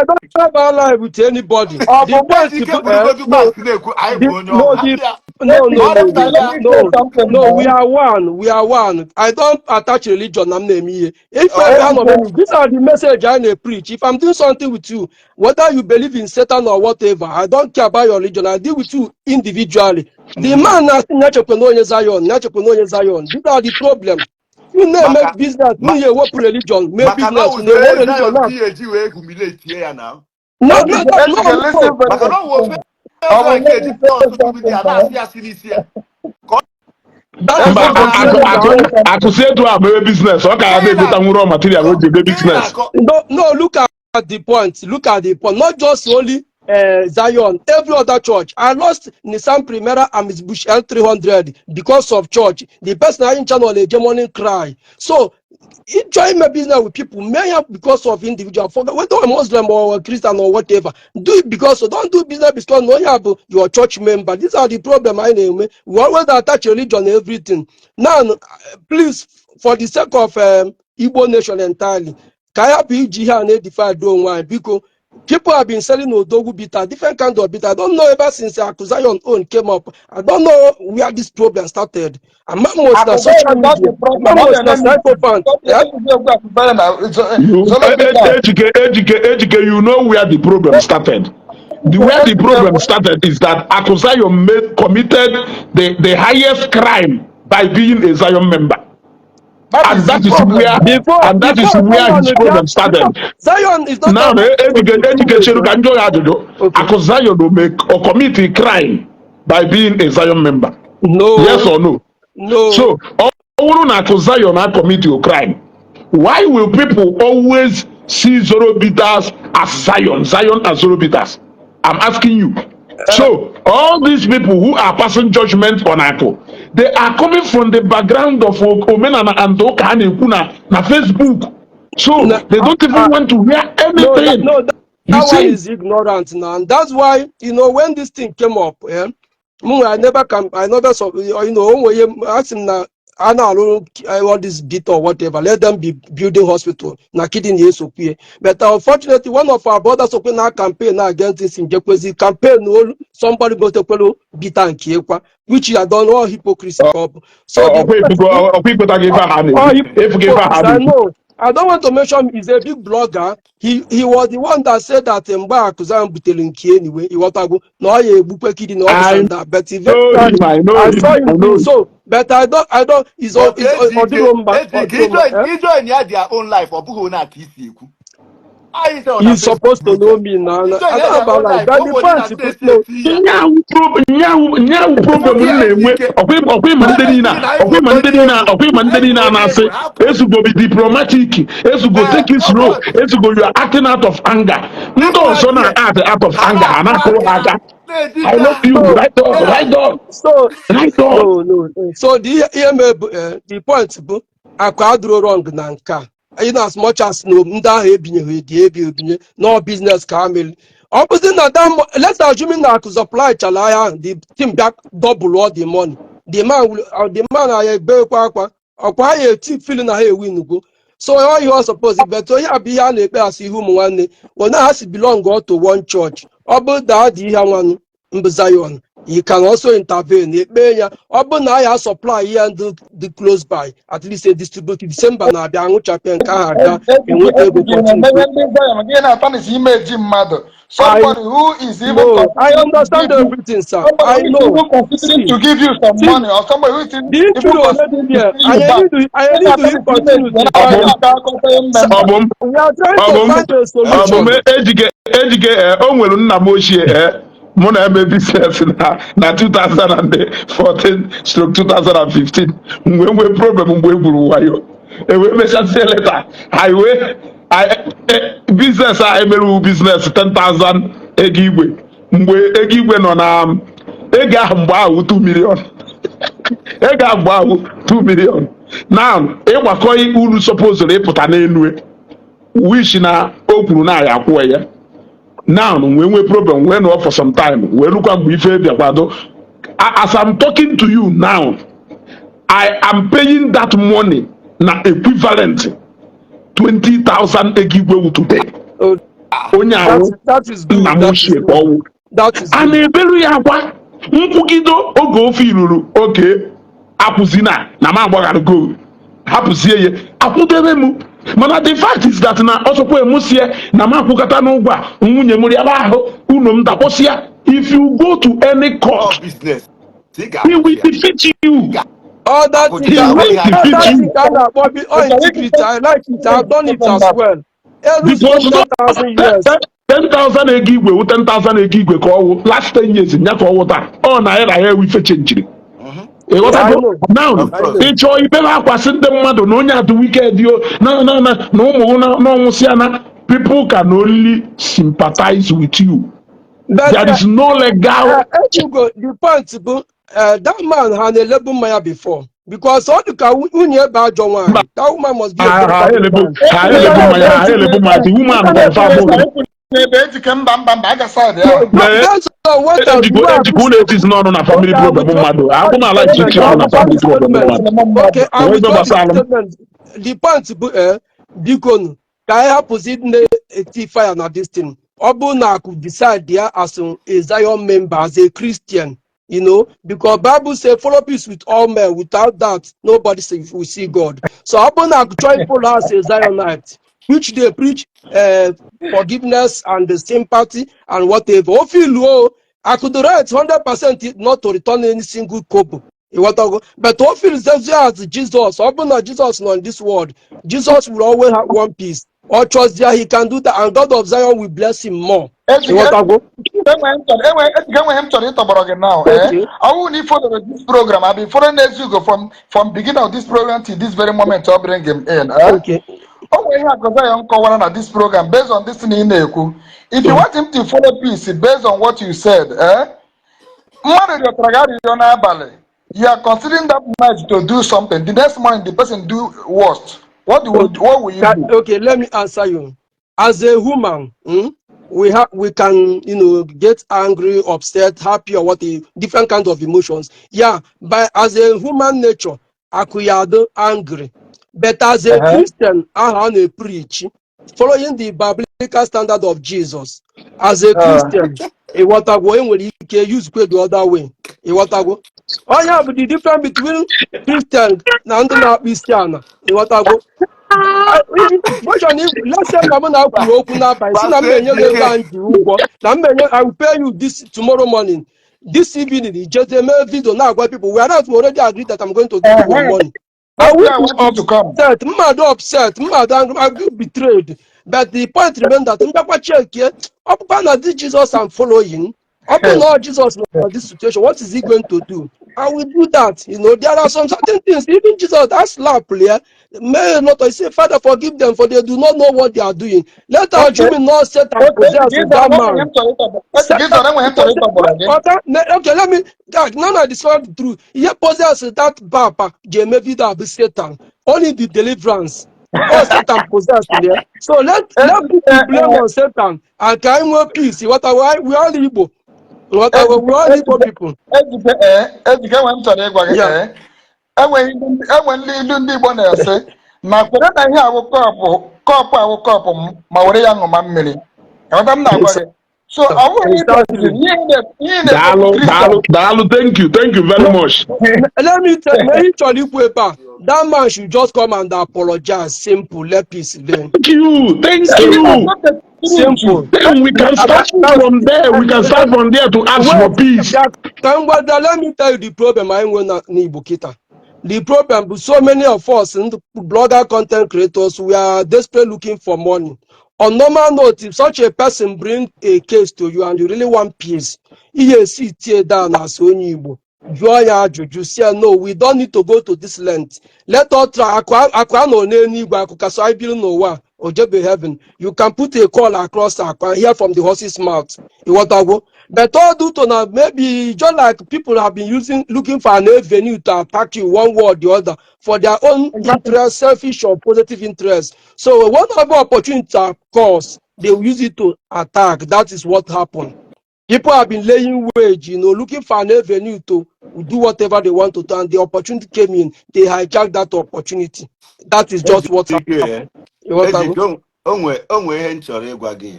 don't have a life with anybody. The point is, no, no, the, no, no, no, no, no, we are one. We are one. I don't attach religion. I'm name here. If I am, these are the message I may preach. If I'm doing something with you, whether you believe in Satan or whatever, I don't care about your religion. I deal with you individually. The man na-asị nyachekwe na onye Zion, nyachekwe na onye Zion. These are the problem. You na-eme business, nwunye ewepụ religion, mee business, na-enwe religion na. No, no, no, no, no. Mba, akụsi etu a mere business, ọ ka ya na-egota nwụrụ material o ji eme business. No, look at the point. Look at the point. Not just only Zion, every other church. I lost Nissan Primera and Mitsubishi L300 because of church. The person I channel a morning cry. So, join my business with people, may have because of individual. Forget whether a Muslim or a Christian or whatever. Do it because, don't do business because no you have your church member. These are the problem I name. We always attach religion everything. Now, please, for the sake of Igbo nation entirely, ka anyị hapụ iji ihe a na-edify onwe anyị, biko. People have been selling Odogwu bitter, different kind of bitter. I don't know, ever since Aku Zion own came up, I don't know where this problem started. Amamos na social media, amamos na psychopath, yeah? You, Ejike, Ejike, Ejike, you know where the problem started. The where the problem started is that Aku Zion committed the highest crime by being a Zion member. And that is where Before and that is before where Zion his problem started. Zion is not Now, Ejike, Ejike, cheru ka njọ ya ajụjụ. Okay. Aku Zion o make or commit a crime by being a Zion member? No. Yes or no? No. So, ọ bụrụ na Aku Zion na commit a crime, why will people always see Zoro Bitters as Zion, Zion as Zoro Bitters? I'm asking you. So, all these people who are passing judgment on Aku, they are coming from the background of Omenana and Ụka a na-ekwu na Facebook. So, No, they don't even want to hear no, that, anything. no, that, You that one see? is ignorant now. And that's why, when this thing came up, yeah, I never can, I never saw, asị m na a na-arụ all this bit or whatever, let them be building hospital na kidney esokwu. But unfortunately, one of our brothers okwe na campaign against this njekwezi campaign olu somebody gotekwelu bitter nke ekwa, which I don't know, hypocrisy ka ọ bụ. So the Ọkwa ifugo, ọkwa ikweta gị ife ha na-ekwu, efugo ife ha I na-ekwu. know. I don't want to mention, he's a big blogger. He was the one that said that mgbe Akụ Zion butere nke anyway, ịghọtago, na ọ ya egbukwe kidney na ọ I bụ that, but know eventually him, I know I him, saw I him know do him. so, but I don't is But is ọ Ejike, dịrọ mma, ọ Ejike, dịrọ mma, eh? ijoin ya their own life, ọ bụghị onye a ka isi ekwu. Anyị sị ọ na He's supposed to Facebook know me now. ijoin I ya don't their about own like life, but ọ the bụ onye na point steeti no. eti ya. Nyawu problem m na-enwe, ọkwa ịma ndị niile a, ọkwa ịma ndị niile a, ọkwa ịma ndị niile a na-asị Ezugo be diplomatic, Ezugo take it slow, Ezugo, you are acting out of anger. Ndị ọzọ na act out of anger, ha na-akụrụ ha aka. I love you. So Right on, right on, so right on. No. So the ihe mee bụ the point bụ Akụ adịrọ wrong na nke a, in as much as no ndị ahụ ebinyeghị dị ebi ebinye no business ka ha mere. Ọ bụzi na that let's assume na Akụ supply chala ahịa ahụ, the team bịa double all the money, the man anya ebekwa akwa ọkwa ha eti feel na ha ewinugo. So ọ ihe ọ suppose, but onye a bụ ihe a na-ekpe asị ihe ụmụ nwanne onye ha si belong to one church. Ọ bụ daa dị ihe nwanụ mbụ Zion, you can also intervene, ekpe ya. Ọ bụ na ya supply ihe ndị dị close by, at least a distribute. December na-abịa, aṅụchapịa nke ahụ abịa, enweta ego. Ejike Continue. na-emeghe ndị Zion gị na-atarnish image mmadụ. I Somebody who is even No, I considering to understand give you everything, sir. somebody I who is know. even considering See, to give you some see, money or somebody who is the even issue already considering to there. pay you I back. need to, I Ị need to na-atarnish image continue ya to na fire. Ọbụm aka akọta Sir, member. ọbụm we are trying to ọbụm find a ọbụm solution. Ejike, Ejike, o nwere nna m ochie, mụ na eme business na 2014/2015 mgbe nwee problem, mgbe e gwuru wayo, ewee mechazie leta anyị wee business a emerewu business 10,000 ego igwe. Mgbe ego igwe nọ na ego ahụ, mgbe ahụ 2 million, ego ahụ mgbe ahụ 2 million. Now ịgbakọ uru supposed ịpụta n'elu, wish na o kwuru na ya akwụọ ya. Now wee nwee problem, wee nọ for some time, wee lukwa mgbe ife bịakwado. As I'm talking to you now, I am paying that money na equivalent 20,000 ego igwe wu today. Oh, Onye ahụ that is good. nna m That is ochie ka good. ọwụ. That is A good. na-eberu ya akwa nkwugide oge ofe iruru oke akwụzina na m agbagharịgo hapụzie ya akwụdebe m. Mana the fact is that na ọsọkwa emusie na m akwụkọta n'ụgwọ a, nwunye m rịaba ahụ, unu m dakpọsịa. If you go to any All court, business. Ị he will ga-akwụsị ya. defeat you. All that Akwụsị thing, He ya, will ọ ya all defeat that you. thing ka a na-akpọ bi all integrity. I like it. I've done it as well. Eruzugo Because 10,000 years. 10,000 ego igwe wụ 10,000 ego igwe ka ọwụ last 10 years nya ka ọwụ taa ọ naira ya ewu ife chenjiri. I Ịghọtago know. now? Of I course. know. Ị chọọ ibere akwasị ndị mmadụ na onye adị wicked o na ụmụ na n'ọnwụsịa na people can only sympathize with you. But There is no legal Ejugo, the point bụ that man ha na-elebu mmanya before, because ọ dị ka nwunye ebe ajọ nwaanyị. That woman must be a Ha very ha bad elebu woman. ha elebu mmanya, ha elebu mmanya. The woman confirm. N'ebe Ejike, mba, mba, mba, aga side ahụ. Lee. Based on what I Ejikwa ejikwa ụlọ etiti n'ọnụ na family problem mmadụ akwụ m ala iji ọnụ na family problem mmadụ. Okay, I Onwe withdraw ife the gbasara m. statement. The point bụ biko nụ, ka anyị hapụzi ịdị na-eti fire na this thing. Ọ bụrụ na Akụ decide ya as a Zion member, as a Christian, because Bible say follow peace with all men. Without that, nobody will see God. So ọ bụrụ na Akụ chọọ follow as a Zionite, which they preach forgiveness and the sympathy and whatever. O feel o, Akụ the right 100% not to return any single kobo. Ịghọtago? But o feel as Jesus, ọ bụrụ na Jesus nọ in this world, Jesus will always have one peace. Ọ chọzie, he can do that, and God of Zion will bless him more. Ejike. Ịghọtago? Enwe Ejike, enwe ihe m chọrọ ịtọgbọrọ gị now. Okay. Ọ bụrụ na ị follow this program, I been following Ezugo from beginning of this program till this very moment ọ bring him in. Okay. O nwere ihe Akụ Zion kọwara na this program based on this thing ị na-ekwu. If you want him to follow peace based on what you said, mmadụ rịọtara gị arịrịọ n'abalị, you are considering that night to do something, the next morning the person do worst, what will you do? Okay, let me answer you. As a human, we can get angry, upset, happy, or what, a different kind of emotions. Yeah, but as a human nature, akuyado angry. But as a Christian, I preach following the biblical standard of Jesus. As a Christian, ịghọtagwo, enwere ike use kwe the other way. Ịghọtagwo? Onye bụ the difference between Christian na ndị na-akpụ isi ala. Ịghọtagwo? Version, if let's say na mụ na kwuru okwu n'abalị, si na m Pastor enye gị ego Ejike. a m ji ụgwọ, na m enye, I will pay you this tomorrow morning, this evening ijeze mee video na-agwa people, whereas we already agreed that I'm going to give you money. I That's will where I be want you to come. upset, mmadụ upset, mmadụ angry, I will be betrayed. But the point remains that mbịakwa check ọ bụkwa na this Jesus I'm following, ọ bụ na ọ Jesus nọ na this situation, what is he going to do? I will do that. There are some certain things, even Jesus, that slap yeah, may not, I say, "Father, forgive them, for they do not know what they are doing." Let our human not set and possess Jesus, that enweghị man. m chọrọ ịtọgbọ. Jesus, enweghị m chọrọ ịtọgbọrọ gị. Okay, let me, now I discover the truth. Ihe possess that papa ji eme video bụ Satan. Only the deliverance. All Satan possess there. So let put the blame on Satan and ka anyị nwee peace. What we all Igbo. What we all Igbo people. Ejike, ee, Ejike, enwe m chọrọ ịgwa gị. Yeah. Ee, enwe ndị ilu ndị Igbo na-ese na kwere na ihe awụ cup, cup awụ cup m ma were ya ṅụma mmiri. Ghọta m na-agwa gị. So ọ bụghị ihe ihe ị na-ekwu Daalụ. Christian. Daalụ, daalụ, thank you, thank you very much. Let me tell you, ihe chọrọ ikwu ebe a, that man should just come and apologize. Simple. Let peace reign. Thank you, thank That's you. not the truth. Simple. Then we can start from there. We can start from there to ask for Wait, peace. ka m gwa, let me tell you the problem anyị nwe na n'Igbo kịta. The problem bụ so many of us ndị blogger, content creators, we are desperately looking for money. On normal note, if such a person bring a case to you and you really want peace, ihe esi tie down as onye Igbo, jụọ ya ajụjụ, si ya, "No, we don't need to go to this length. Let us try." Akụ akụ a nọ n'eluigwe, akụ kasị anyị biri n'ụwa a, o jebe heaven. You can put a call across akụ and hear from the horse's mouth. Ịghọtago? But all due to na maybe just like people have been using, looking for an avenue to attack you one way or the other for their own interest, selfish or positive interest. So whenever opportunity occurs, they will use it to attack. That is what happened. People have been laying wage, looking for an avenue to do whatever they want to do, and the opportunity came in. They hijacked that opportunity. That is just what happened. Ejike, Ịghọtago? Ejike, onwe ihe m chọrọ ịgwa gị.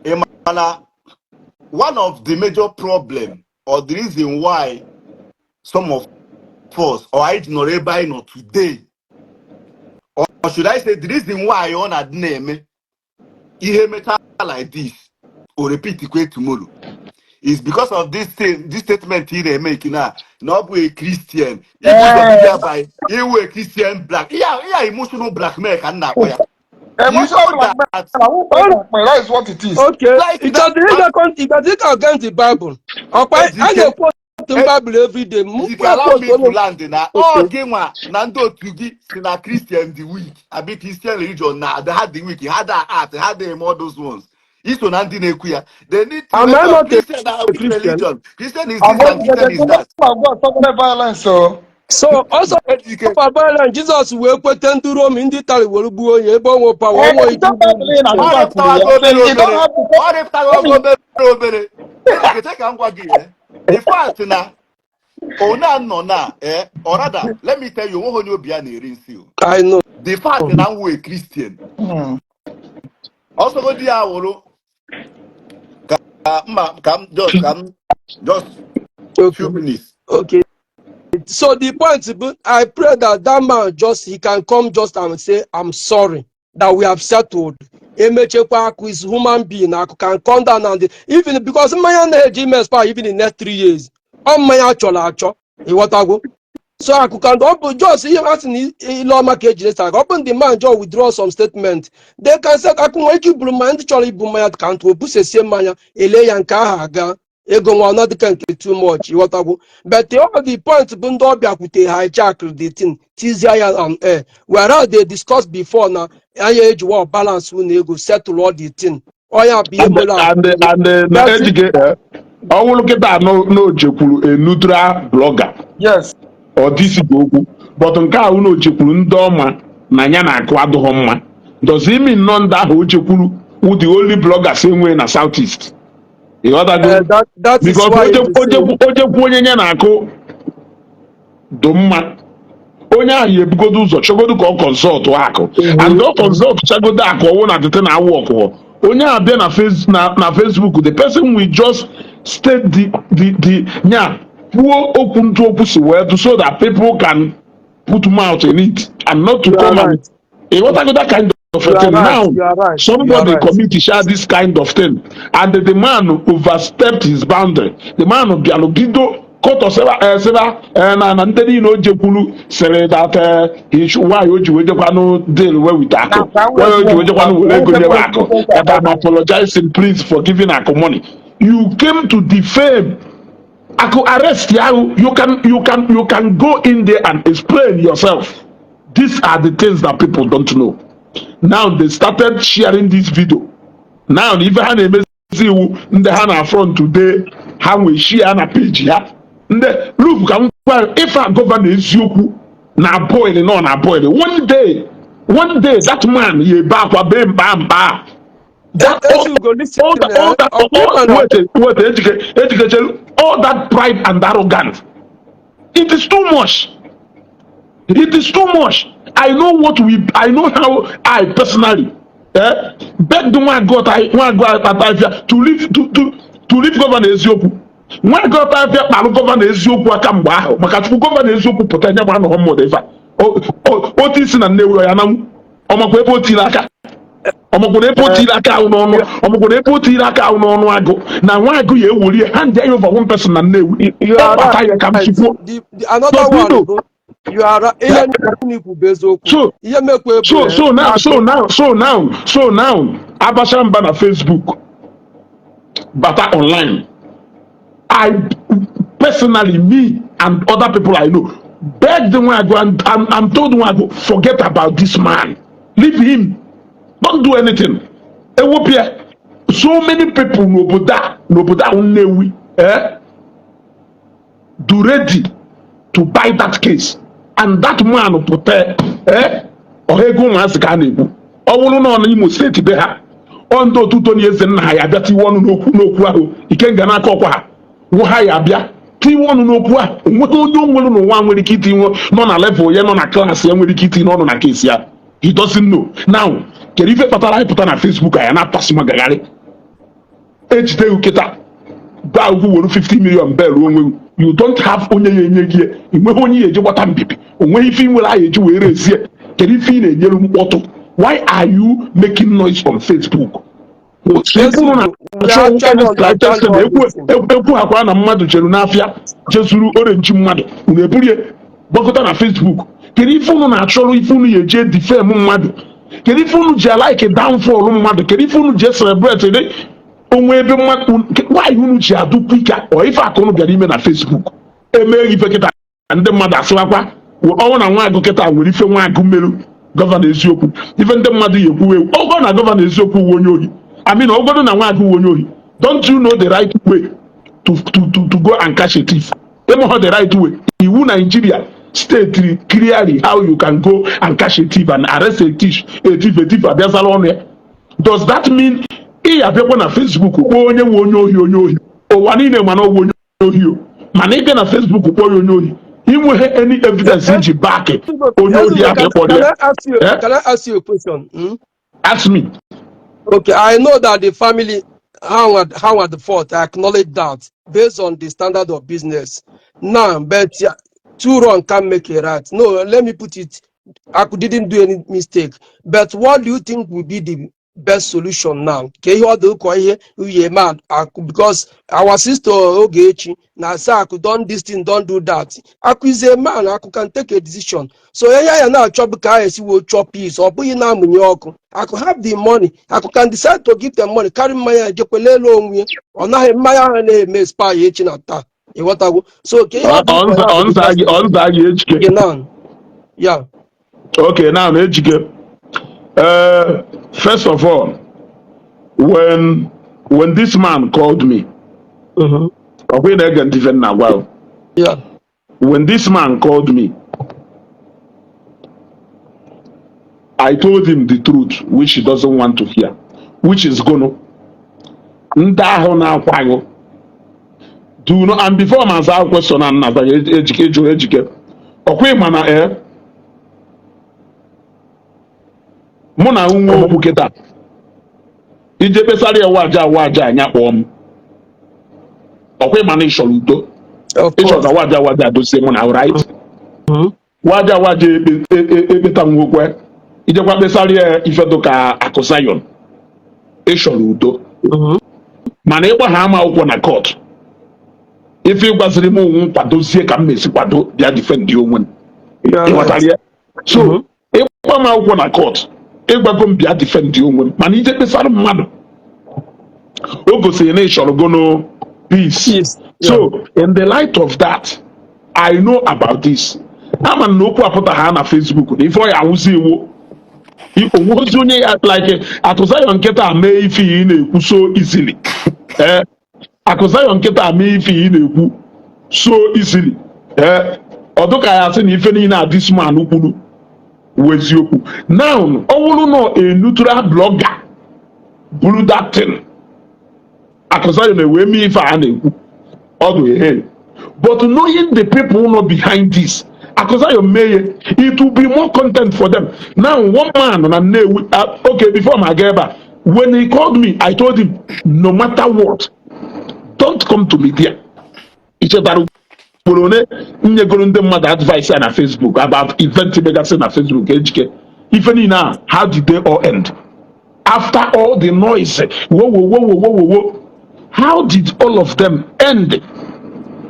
Ị ma na one of the major problem or the reason why some of us or anyị ji nọrọ ebe anyị nọ today, or should I say the reason why ọ na-adị na-eme ihe mechaa like this o repeat kwe tomorrow, is because of this thing, this statement ị na-eme na ọ bụ a Christian ibu ụzọ bịa by iwu a Christian black ihe emotional blackmail ka m na-akpọ ya. You Emotional know blackmail. that That is what it is. Okay, like it that does it against the Bible? Ọkwa a Ejike na-ekwu otu Bible every day. M Ejike, allow me to quote land na ọ Okay. gị nwa na ndị otu gị si na Christian dị weak, abi Christian religion na ha dị weak, ha da art, ha dị eme all those ones. Iso na ndị na-ekwu ya, they need to Am wake I up. not a Christian na weak Christian? religion, Christian is this Avoid and Christian the is that. kingdom of God suffered violence. So So also Ejike for violence, Jesus wee kwete ndị Rom, ndị Itali were gbuo onye ebe o nwe power, o nwee ike igbu ọ Christian. rịpụtawago obere You don't obere have to ọ rịpụtawago obere obere. Ejike, che ka m gwa gị the fact na ona nọ na or rather, let me tell you, onweghị onye obi ya na-eri nsị o. I know. The fact na m wụ a Christian, ọsọgodi ya wụrụ ka mma ka m just few minutes. Okay. So the point, but I pray that that man just, he can come just and say, "I'm sorry," that we have settled. Emechekwa, akụ is human being. Akụ can come down and even because mmanya na-eji ime expire even in next 3 years. Ọ mmanya chọrọ achọ, ịghọtago? So akụ can, ọ bụ just ihe asị na ile ọma ka ejiri sa. Ọ bụ the man just withdraw some statement. They can say akụ nwere ike iburu mmanya, ndị chọrọ ibu mmanya ka ntụ o busesie mmanya ele ya nke ahụ aga ego nwa ọ dịka nke too much, ịghọtagwo? But all the point bụ ndị ọbịa kwute hijack the thing, tizie ya on air, whereas they discussed before na anya ejiwa balance unu ego settle all the thing. Ọya bụ ihe and mere ahụ. And na But Ejike, ọ wụrụ kịta na o jekwuru a neutral blogger ọ dịsigbo okwu, but nke a unu ochekwuru ndị ọma na ya na-akụ adụghọ mma, does it mean nọ ndị ahụ o chekwuru wụ the only bloggers enwe na South East? Ịghọtago? That is Because why it is saying ojekwu onye ya na-akụ dị mma, onye ahụ ya ebugodo ụzọ chọgodo ka ọ consult akụ and ọ consult chagodo akụ, ọwụ na tete na awụ ọkụkọ onye ahụ bịa na face na Facebook, the person will just state the nya kwuo okwu ntụ okwu si wee do so that people can put mouth in it and not to You are come and right. Ịghọtago that kind of You a are thing? right. Now You are right. You are somebody right. commit sha this kind of thing, and the man overstepped his boundary. The man bịalụ bido kọtọ sịba na ndị niile o jekwuru sịrị that why o ji wee jekwanụ deal wey with Akụ, why o ji wee jekwanụ were ego nyebe Akụ, that I'm apologizing, please, for giving Akụ money. You came to defame Akụ, arrest ya. You can go in there and explain yourself. These are the things that people don't know. Now they started sharing this video. Now ife ha na-emezi iwu ndị ha na front today, ha nwee share na page ha. Ndị look, ka m gwa ife a, Governor Eziokwu na boil nọ na boil. One day, one day, that man ya ebe akwa bee mkpa mkpa that all, Ezugo, listen, all that, all that, ọkwa all, na wait, wait, Ejike, Ejike, chelu. All that pride and arrogance, it is too much. It is too much. I know how I personally begged Nwago Atafia to leave Governor Eziokwu. Nwago Atafia kparụ Governor Eziokwu aka mgbe ahụ, maka Chukwu, Governor Eziokwu pụta nye gba anọghọ mmụọ ife a. Otu isi na Nnewi ya na ọmakwa ebe o tiri aka, ọmakwara ebe o tiri aka ahụ n'ọnụ, ọmakwara ebe o tiri aka ahụ n'ọnụ agụ na nwa agụ ya ewelie hand ya over one person na Nnewi. You are Ọ bata ya ka m right. sikwuo. The another But you one know, bụ, you are right. Ihe niile ikwu bụ eziokwu. So Ihe mekwa bụ so so now so now so now so now abacha mba na Facebook bata online. I personally, me and other people I know, begged Nwagu and told Nwagu, "Forget about this man, leave him, don't do anything." Ewopia so many people n'obodo a Nnewi, do ready to buy that case, and that man pụta, ọha ego ụmụazị ka a na-ekwu. Ọ bụrụ na ọ na Imo Steeti be ha, ọ ndị otu Tony Eze nna ha ya abịa tiwe ọnụ n'okwu ahụ. Ikenga n'aka ọkwa ha wụ ha ya abịa tiwe ọnụ n'okwu ahụ. Onweghị onye o nwere n'ụwa nwere ike itinye nọ na level ya, nọ na class ya, nwere ike itinye ọnụ na case ya. He doesn't know. Now, kedu ife kpatara anyị pụta na Facebook anyị na-atasi magagharị ejide gị kịta gba ugwu were 50 million bel onwe? You don't have onye ya enye gị ya. Enweghị onye ya eji gbata mbibi, onweghị ife ị nwere anyị eji wee rezie. Kedu ife ị na-enyere mkpọtụ? Why are you making noise on Facebook? Unu na We actually understand all this thing. Ekwu akwa na mmadụ chere n'afịa jezuru orange mmadụ, unu eburie gbakọta na Facebook. Kedu ife unu na-achọrọ, ife unu ya eji defame mmadụ? Kedu ife unu ji alike downfall mmadụ? Kedu ife unu ji celebrate dị onwe ebe mmadụ? Why unu ji adụ quicker ọ ife aka unu bịara ime na Facebook? Emeghị ife kịta, ndị mmadụ asịwakwa ọnwụ na Nwaagụ kịta nwere ife Nwaagụ merụ Governor Eziokwu. Ife ndị mmadụ ya ekwuwe ogo na Governor Eziokwu uwe onye ohi I mean, ogodo na Nwaagụ uwe onye ohi. Don't you know the right way to go and catch a thief? Ịmụghọ the right way? Iwu Nigeria state clearly how you can go and catch a thief and arrest a thief. A thief abịazala ọnụ ya. Does that mean ị ya abịakwa na Facebook kpọọ onye nwe onye ohi onye ohi? Ụwa niile mana ọwụ onye ohi o, mana ị bịa na Facebook kpọọ ya onye ohi, inweghị any evidence iji back onye ohi ahụ ịkpọrọ Can ya. I ask you? Eh? Can I ask you a question? Hmm? Ask me. Okay, I know that the family Howard the fourth. I acknowledge that based on the standard of business. Now, but yeah, two wrong can make a right. No, let me put it. I didn't do any mistake. But what do you think will be the best solution now? Ka ihe ọ dị ụkọ ihe uye man Aku, because our sister Ogechi na say Aku don this thing, don do that. Aku is a man. Aku can take a decision. So ihe ya na-achọ bụ ka a esi wee chọọ peace. Ọ bụghị na-amụnye ọkụ. Aku have the money. Aku can decide to give them money. Karị mmanya ejekwela elu onwe ya. Ọ naghị mmanya ahụ na-eme spa ya echi na taa. Ịghọtago? So ka ihe ọ dị ụkọ ya bụ the best Ọnza gị, Ejike. Okay, now. Yeah. Okay, now Ejike, first of all, when this man called me, ọkwa ị na-ege ntị ife m na-agwa gị? Yeah. When this man called me, I told him the truth, which he doesn't want to hear, which is gonna ndị ahụ na-akwa gị do not. And before m aza question a nna gị, Ejike, jụrụ Ejike, ọkwa ị ma na mụ na nwa okwu kịta ije kpesara ya waja waja anya kpọọ m. Ọkwa ị ma na ị chọrọ udo? Of Ị chọrọ course. ka waja waja dozie mụ na, right? Mhm. Waja waja ekpeta nwokwe. Ijekwa kpesara ya ife dịka Akụ Zion, ị chọrọ udo, mana ịgba ha ama akwụkwọ na court, ife ịgwaziri m onwe m kwadozie ka m mesi kwado bịa defend onwe m. You are right. Ịghọtara ya? So ịgba m akwụkwọ na court, ịgwago m bịa defend onwe m, mana ije kpesara mmadụ, o gosiri na ị chọrọ gono peace. Peace. So in the light of that, I know about this, ama m na okwu apụta ha na Facebook na ife ọ ya awụzi iwu onwe ozi onye ya like Akụ Zion nkịta mee ife ị na-ekwu so easily. Ee, Akụ Zion nkịta mee ife ị na-ekwu so easily. Ee, ọ dịka ya sị na ife niile a this man kwuru wụ eziokwu. Now, ọ bụrụ na a neutral blogger buru that thing, Akụ Zion ewee mee ife a na-ekwu ọ dị ehe, but knowing the people nọ behind this, Akụ Zion mee ya, it will be more content for them. Now, one man na Nnewi, okay, before m aga ebe a, when he called me, I told him, "No matter what, don't come to media." I chetara ugboro ole m nyegoro ndị mmadụ advice ya na Facebook about event megasị na Facebook? Ejike ife niile a, how did they all end after all the noise? Wo wo wo wo wo wo wo, how did all of them end?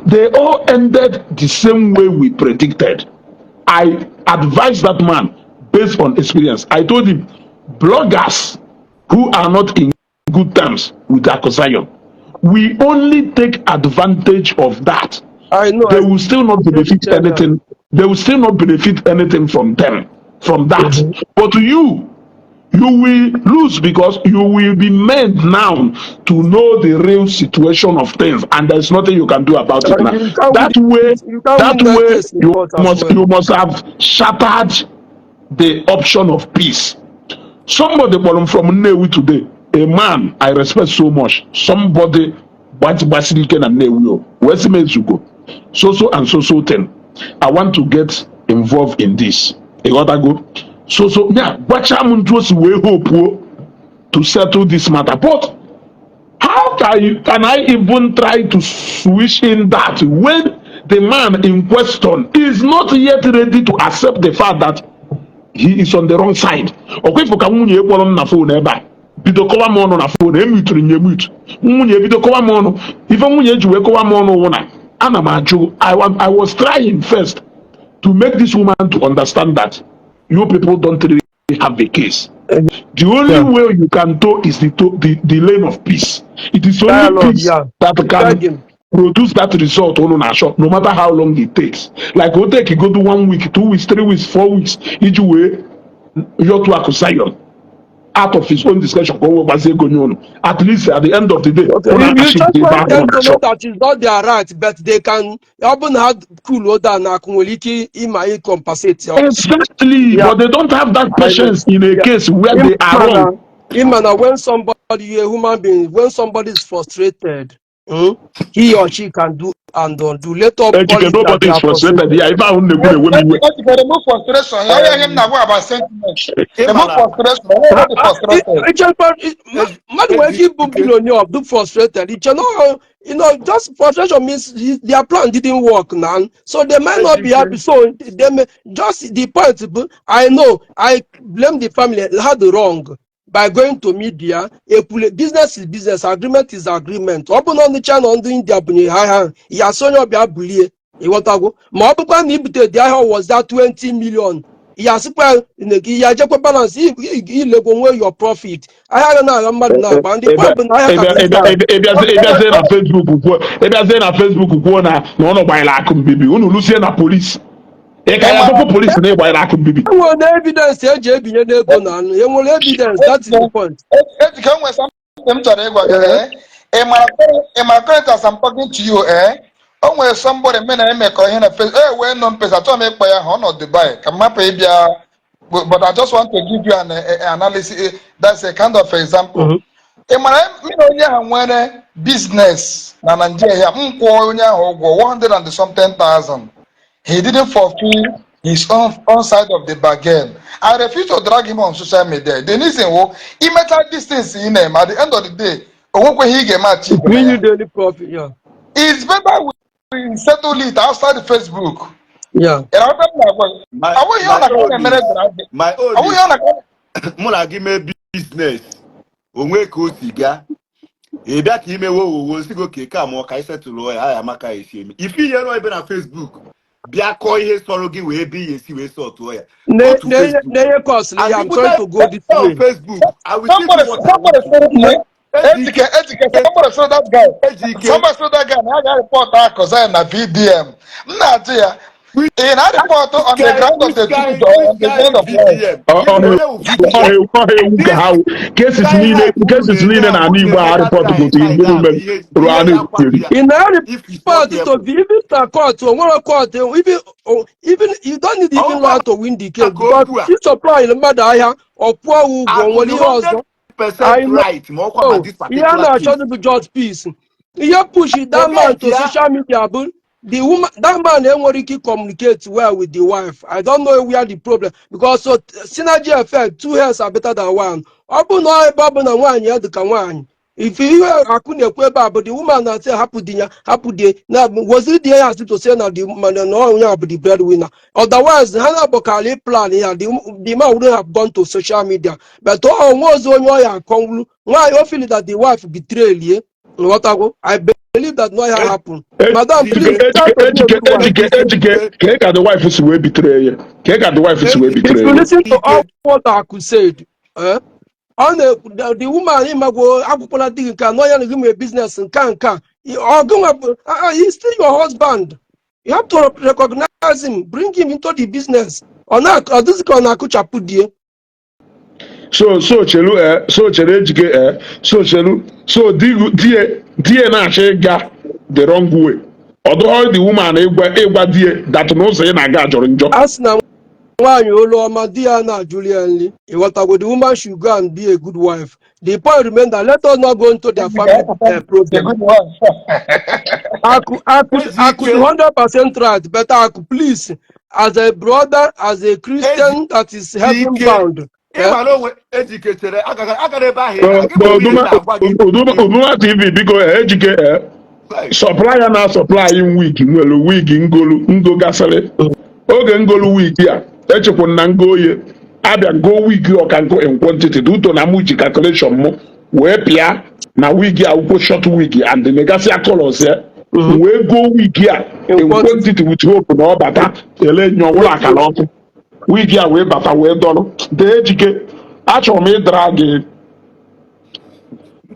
They all ended the same way we predicted. I advised that man based on experience. I told him, bloggers who are not in good terms with Akụ Zion, we only take advantage of that. I know. They I will still not benefit tell that. anything. They will still not benefit anything from them, from that. But you will lose because you will be made now to know the real situation of things, and there's nothing you can do about it And now. you can't That win way, you can't that win that way, case in you court as must well. you must have shattered the option of peace. Somebody kpọrọ m from Nnewi today, a man I respect so much, somebody gbasiri ike na Nnewi, o wee sị m, "Ezugo, so so and so so thing, I want to get involved in this." Ịghọtago? So so ya gwacha m ntu o si wee hope o to settle this matter, but how can I even try to switch in that when the man in question is not yet ready to accept the fact that he is on the wrong side? Ọkwa ifo ka nwunye kpọrọ m na phone ebe a bido kọwa m ọnụ na phone, emuturu nye emute. Nwunye bido kọwa m ọnụ. Ife nwunye ji wee kọwa m ọnụ wụ na ana m ajụ. I was trying first to make this woman to understand that you people don't really have a case. The only way you can do is the lane of peace. It is only Dialogue, peace that can Begging. produce that result unu na-achọ, no matter how long it takes. Like o take go do one week, 2 weeks, 3 weeks, 4 weeks iji wee yọtụ Akụ Zion out of his own discretion ka o wee gbazie ego nye unu. At least at the end of the day, Okay, unu you achieve just the ebe want ahụ them unu to na-achọ. know that it's not their right, but they can. Ọ bụ na ha cool down na akụ nwere ike ịma compensate ya. Exactly, but they don't have that I know. patience in a case where they are wrong. Ịma na when somebody, a human being, when somebody is frustrated, he or she can do and undo. Let us call Ejike, it that nobody they is are frustrated. frustrated. Yeah, ife ahụ na-ekwu na-ewe m iwe. Ejike, remove frustration. Ya ihe m na-agwa about sentiment. Remove Ịma na frustration. Nobody frustrated. Mmadụ nwere ike ịbụ billionaire do frustrated. Iche no, just frustration means their plan didn't work now, so they might not be happy. So they may just the point bụ, I know I blame the family had the wrong by going to media. Ekwule, business is business, agreement is agreement. Ọ bụ na ndị China, ndị India bunyere ha ahịa, ya sị onye ọbịa bulie, ịghọtago? Ma ọ bụkwa na ibute dị ahịa was that 20 million, ya sịkwa na gị ya jekwa balance ilegwo nwe your profit. Ahịa ga na-agha mmadụ na-agba ndị point bụ na ahịa ka Ịbịazie na Facebook kwuo, ịbịazie na Facebook kwuo na ụnụ gbanyere akụ mbibi, unu lusie na polisi, ị ka ya bụkwa polisi na ịgbanyere akụ mbibi. Enwere evidence eji ebinye n'ego na anụ, enwere evidence, that is the point. Ejike, enwere something m chọrọ ịgwa gị. Eh, ị mara current as I'm talking to you, eh, o nwere somebody me na emekọ ihe na Facebook e wee nọ mpesa. Achọrọ m ịkpọ ya, ha ọ nọ Dubai, ka m hapụ ịbịa, but I just want to give you an analysis, that's a kind of example. Ị mara m na onye ahụ nwere business na Nigeria, m kwụọ onye ahụ ụgwọ 100 and something thousand. He didn't fulfill his own side of the bargain. I refuse to drag him on social media. The reason wo imecha distance ị na-eme, at the end of the day, o nwekweghị ị ga-eme achieve na Win ya. You daily profit, yeah. It's better we settle it outside Facebook. Ị na-aghọta m na-agwa gị? My Ọ bụghị ihe ọ my na ka ọ own na-emere is driving. my Ọ own bụghị is ihe ọ na ka ọ mụ na gị mee business, onwe ka o si gaa, ị bịa ka imewe owowo si gị oke ka mụọ ka anyị setụlụ ya ya amaka esi eme ife ihe ebe na Facebook, bịa kọọ ihe sọrọ gị wee ebe ihe esi wee sọtụọ ya. Go to Facebook Na-enye cause and ya, I'm you put trying to go this on way. Facebook, I will still do Somebody, what I somebody want to said do. me. Ejike. Ejike, Ejike, somebody saw that guy. Ejike. Somebody saw that guy. Na ya report Akụ Zion na VDM. M na-ajụ ya, Which ị na-report on the guy ground of which the guy truth or which on the guy ground of lies? VDM? Ọha Onye wụ VDM? ewu ọha ewu ka ha wụ cases Guy niile, hype unu cases na-eme niile a na ala unu Igbo na-eme a that report guy gote side mkpụrụ a bụ ume ihe rụrụ ihe a ga-akwatu na-ekwugheri. ya Ị if he's not na-report to careful. even na court, o nwere court, even you don't need even Ọwụkwa law to win the case maka because okwu a ị supply mmadụ ahịa, ọ kwụọ ụgwọ, Akụ nwere dị ihe ọzọ. 100% I know. right ma ọkwa ma this Ihe a particular na-achọ case. bụ just peace. Ihe push that man Forget to ya. social media bụ the woman. That man enwere ike communicate well with the wife. I don't know where the problem, because so synergy effect, two heads are better than one. Ọ bụ na ebe ọ bụ na nwaanyị ya dị ka nwaanyị ife ihe Akụ na-ekwu ebe a bụ the woman na-asị hapụ di ya, hapụ di na woziri di ya asị to say na the man na onye a bụ the breadwinner. Otherwise ha na-abụkarị plan ya, the man wouldn't have gone to social media, but ọ onwe ozi onye ọ ya akọnwulu nwaanyị o feel that the wife betrayal ye. Nghọtago? I believe that no ya happen. Madam, Ejike. please try Ejike. to be a Ejike. good wife. Ejike, Ejike, kee ka the wife si wee betray ya? Kee ka the wife si wee If betray you ya? listen to all Ike. what Aku said, eh, ọ na-ekwu the woman, ịmagwo akwụkwọla di gị nke a nọ ya na gị nwere business nke a nke a ọ gịnwa bụ ah, ah, he's still your husband. You have to recognize him, bring him into the business. Ọ na ọ dịzị ka ọ na-akụchapụ die. So chelu, so chere, Ejike, so chelu, so di die na-achọ ịga the wrong way, ọ dụghọ the woman ịgwa die that n'ụzọ ị na-aga jọrọ njọ. A sị na nwaanyị olu ọma di ya na-ajụli ya nri. Ịghọtago? The woman should go and be a good wife. The point remain that let us not go into their family A problem. good one. Aku, Aku, Aku, Ejike. 100% right. But Aku, please, as a brother, as a Christian that is heaven Ejike. bound, eh? Ịma na onwe Ejike chere agara ebe ahụ ị na-aga ịma onwe ihe na-agwa gị. Uduma TV, biko, Ejike, supplier na supply wig nwere wig ngolu ngo gasịrị oge ngolu wig a echekwa na ngo oye abịa ngo wig ọka ngo in quantity due to na mụ ji calculation mụ wee pịa na wig akwụkwọ short wig and negasịa colors ya wee go wig a In in quantity. quantity with hope na ọ bata ele nye ọbụla akara ọkụ wig a wee bata wee dọrọ dee. Ejike, achọrọ m ịdara gị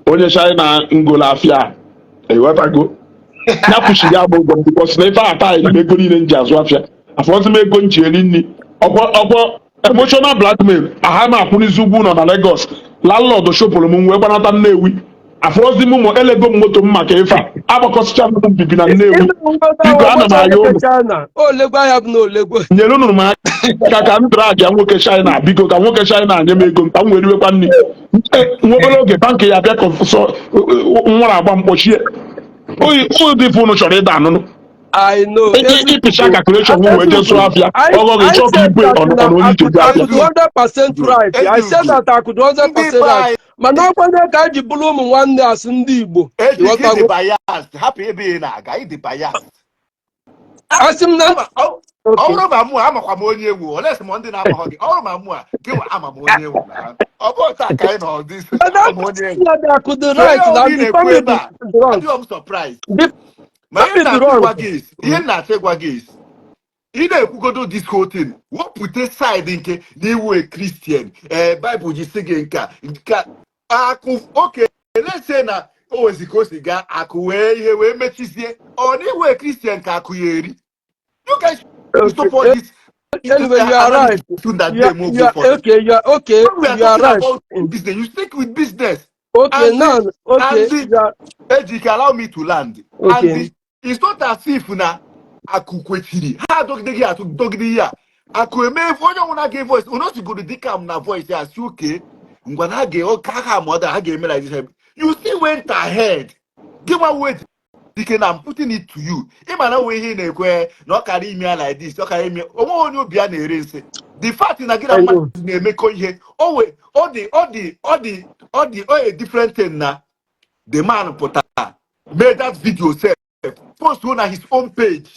onye China ngolo afịa, ịghọtago? Ya kwụsịrị ya bụ ụgwọ because na ife ata anyị na ego niile m ji azụ afịa afọzi m ego m ji eri nri ọkwọ ọkwọ emotional blackmail aha m akwụnizi ụgwọ ụlọ na Lagos. Landlord chụpụrụ m wee gbanata Nnewi. Afọzi m ụmụ elego m moto m maka ife a agbakọsịcha m mbibi na Nnewi. Biko, ana m ayọ ụnụ. China olegwe ahịa bụ na olegwe. Nyere unu m aka ka m drag ya nwoke China, biko, ka nwoke China nye m ego m ka m wee riwekwa nri. Nwa obere oge bank ya bịa sọ nwara agba mkpọchie oyi ụdị ife unu chọrọ ịda anụnụ. I know. Ịpịcha calculation m wee jee zụọ afịa ọghọ gị chọọ ka igwe ọnụ onye ije jee afịa. Akụ 100% right. I said that Akụ 100% right. Mana ọkwanye ka anyị ji bụrụ ụmụ nwanne asị ndị Igbo. Ejike, ịdị Ịghọtago? biased. Hapụ ebe ị na-aga, ịdị biased. Asị m na Ama- ọ ọ Okay. bụrụ ma mụ a amakwa m onye egwu olesi m ndị na-amaghọ gị ọ bụrụ ma mụ a gị nwa ama m onye egwu na ọ bụ otu a ka anyị nọ dị But ama m onye egwu. that Akụ dị So ihe right ọ na bụla ị the na-ekwu family ebe a dị wrong. adịghị m surprise. The Ma ihe family dị na-achọ wrong. ịgwa gị is ihe na-achọ ịgwa gị is ị na-ekwugodo this whole thing, wepụta side nke na iwu a Christian, ee, Bible ji si gị nka nka Akụ oke let's na o wezi ka o si gaa, Akụ wee ihe wee mechizie ọ na iwu a Christian ka Akụ ya eri. You guys should stop all this Anyway, you are right. that You are, day move you are for okay. You are okay. When we are You are talking right. about business, you stick with business. Okay, And now, okay. and the You are Ejike, allow me to land. Okay. And it's not as if na Akụ kwechiri ha adọgide gị atụ dọgide ya Akụ eme onye ọbụla ga voice onye osigoro dịka m na voice ya si oke ngwa na ha ga ka ha ma ọ da ha ga-eme like this. You still went ahead. Gị nwa wee dike na I'm putting it to you, ịma na onwe ihe ị na-ekwe na ọ kara ime ya like this, ọ kara ime onwe onye obi ya na-ere nsị. The fact na gị na I know. mmadụ na-emekọ ihe o we ọ dị ọ dị ọ dị ọ dị ọ a different thing na the man pụtara made that video sef post na his own page.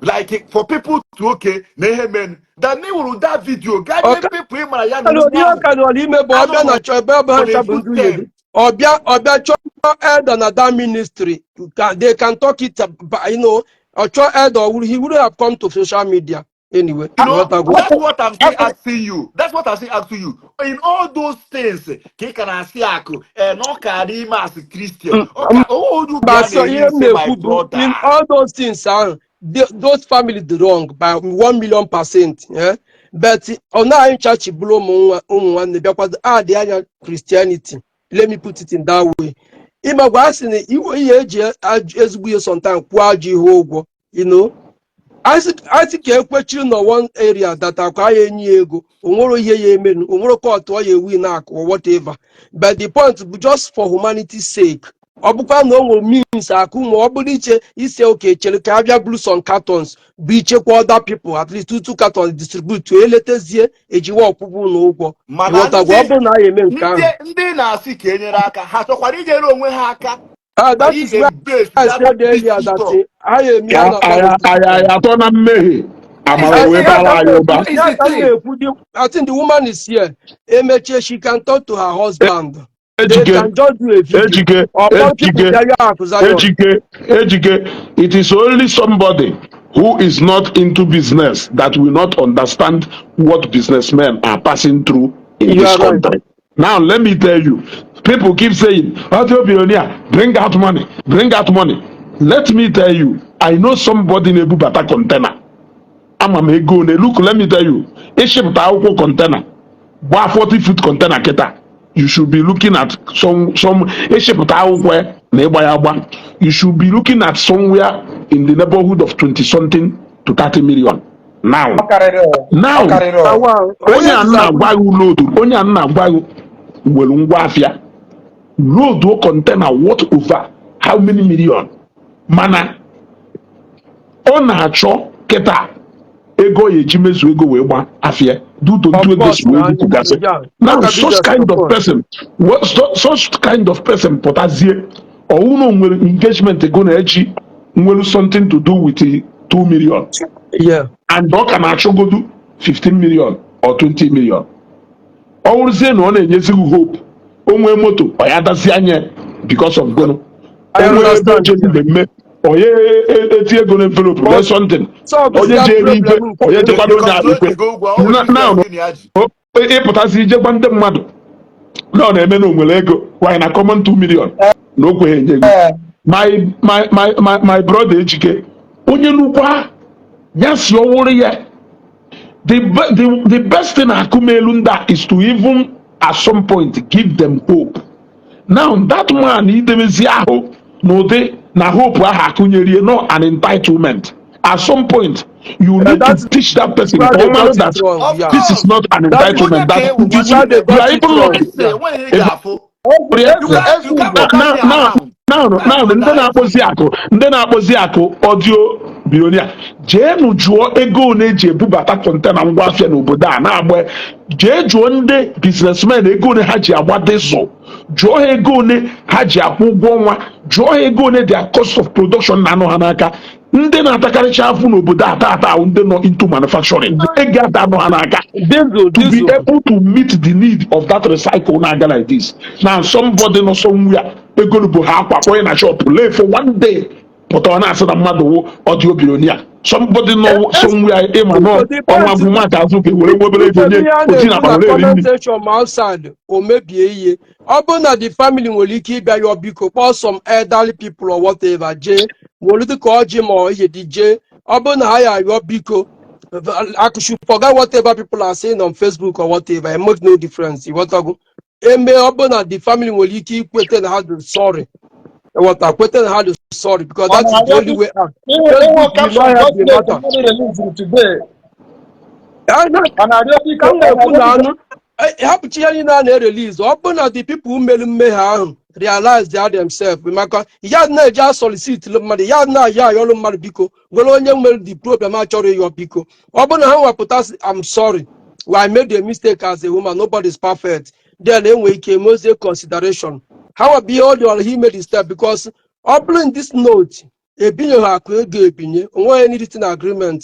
Like for people to, okay, na ihe men that me wuru that video gaa nye Ọka people ị mara ya na na onye ihe ahụ ọka nọrọ ime bụ ọbịa na anọghị chọọ ebe ebe ha on a ncha bụ good ndị nwunye gị. term. Ọbịa chọọ elder na that ministry they can talk it about. Ọ chọọ elder, he wouldn't have come to social media anyway. You know, Ịghọtago? that's what I'm still asking you. That's what I'm still asking you. In all those things, ka ị ka na-asị akụ, na ọ ka ime as Christian. Ọ ka onye ubi Mba, a so na-eri ihe m nsị, my na-ekwu bụ, brother. in all those things ahụ, those family dị wrong by 1,000,000%, eh? But ọ na-anyị nchachi bụrụ ụmụ nwa ụmụ nwanne bịakwa adị anya Christianity, let me put it in that way. Ịmagwa a sị na iwe ihe eji ezigbo ihe sometimes kwụọ ajọ ihe ụgwọ. Asị ka ekwechiri nọ one area that akwa ya enyi ya ego, onwere ihe ya emenu, onwere court ọ ya ewi na akụ or whatever. But the point bụ, just for humanity's sake, ọ bụkwa na o nwere means akụ, ma ọ bụrụ iche ise oke chere ka abịa buru some cartons bụ ichekwa other people, at least two two cartons, distribute, eletezie ejiwe ọkwụkwụ na ụgwọ. Mana Ịghọtagwa? Ọ ndị bụrụ na a eme nke ahụ, ndị na-asị ka enyere aka, ha chọkwara inyere onwe ha aka. Ah, that Anyị is why embrace I that said earlier peace that talk. ha eme ya na Anyị atọ na mmehie, amara wee bara anyị ụba. What is the thing? I think the woman is here. Emechie, she can talk to her husband. They Ejike, can just do a video. Ejike, Or kpọọ people Ejike, bịa ya akụ Zion. Ejike, Ejike, it is only somebody who is not into business that will not understand what businessmen are passing through in You this are right. country. Now, let me tell you, people keep saying, "Audio billionaire, bring out money, bring out money." Let me tell you, I know somebody na-ebubata container. Ama m ego one. Look, let me tell you, ịshipụta akwụkwọ container, gbaa 40 feet container kịta, you should be looking at some ịshipụta akwụkwọ na ịgba ya agba, you should be looking at somewhere in the neighborhood of 20 something to 30 million now. Ọ karịrị o. Ọ Now, karịrị o. Awa, onye a na-agwa gị load, onye a na-agwa gị nwere ngwa afịa load container worth over how many million, mana ọ na-achọ kịta ego ya eji mezu ego wee gba afịa due to Of ntu ego course, si wee na bupụgasị. Now, That such business, kind of of course. person, such kind of person pụtazie, ọwụ na o nwere engagement ego na echi nwere something to do with the 2 million and ọ ka na-achọgodu 15 million or 20 million, ọ wụrụzie na ọ na-enyezi gị hope, o nwee moto, ọ ya dazi anya because of gono I o nwee ebe understand. oche mmemme, onye eti ego na envelope lee something, Solve onye that jere ikpe, problem nke onye jekwado onye Because akpa ikpe. ego ụgwọ ọ nwere Now, business ya ji. ịpụtasị ijekwa ndị mmadụ na ọ na-eme na o nwere ego wanyị na common 2 million na o kweghị enye gị. My brother Ejike, onye nnukwu ya si ọwụrụ ya, the best thing akụmelu ndị a is to even at some point give them hope. Now, that man idemezi ahụ n'ụdị na hope ahụ akụnyerie, no, an entitlement. At some point you need to That's teach that person where ka they ọ mara got that it wrong. Of this is course. not an That is entitlement, Onye that ka ewu it is where they you got are it even wrong. lucky. Ese enweghị ihe ị ga-afụ. Yeah. You can't Now, pass now, me now, around. now, now, ndị na-akpọzi akụ audio billionaire, jeenu jụọ ego one eji ebubata container ngwa afịa n'obodo a na-agba. Jee jụọ ndị businessmen ego one ha ji agba diesel, jụọ ha ego one ha ji akwụ ụgwọ ọnwa, jụọ ha ego one their cost of production na-anụ ha n'aka. Ndị na-atakarịcha afụ n'obodo a tata ahụ, ndị nọ into manufacturing, ego ata anụ ha n'aka Diesel, to be diesel. able to meet the need of that recycle na-aga like this. Now, somebody nọ somewhere, ego bụ ha akwa kpọnye na shop lay for one day, pụta ọ na-asị na mmadụ wụ audio billionaire. Somebody nọ somewhere, ịma nọ ọnwa gwụ maka azụ ka were nwebere ego nye Ihe a oti na na-ekwu akpa na were eri comment nri. section ma outside, o mebie ihe. Ọ bụrụ na the family nwere ike ịbịa yọọ biko, kpọọ some elderly people or whatever, jee were dịka ọjị ma ọ ihe dị jee, ọ bụrụ na ha ya ayọ biko, I should forget whatever people are saying on Facebook or whatever. It makes no difference. Ịghọtago? Eme ọ bụrụ na the family nwere ike ikwete na ha dị sorry, ịghọta, kwete na ha dị sorry, because that is the only way out. Ịhụ Facebook will caption not help the voice note matter. mmadụ released today. Ah, Ọ na-arịọ biko, ka m ọ na-ekwu na na-arịọ anụ hapụchi ya niile a na-erelease, ọ bụrụ na the people mere mmehie ahụ realize their themselves, maka ya na-eji asolicit mmadụ, ya na-ayọ ayọrọ mmadụ biko, nwere onye nwere the problem achọrọ ịyọ biko, ọ bụrụ na ha nwepụta sị, "I'm sorry, well, I made a mistake as a woman, nobody is perfect," then enwere ike mezie consideration. Ha nwebụ ihe ọ dị ọrụ ha ime the step, because ọ bụrụ in this note Ebinyeghị Akụ ego ebinye, onweghị any written agreement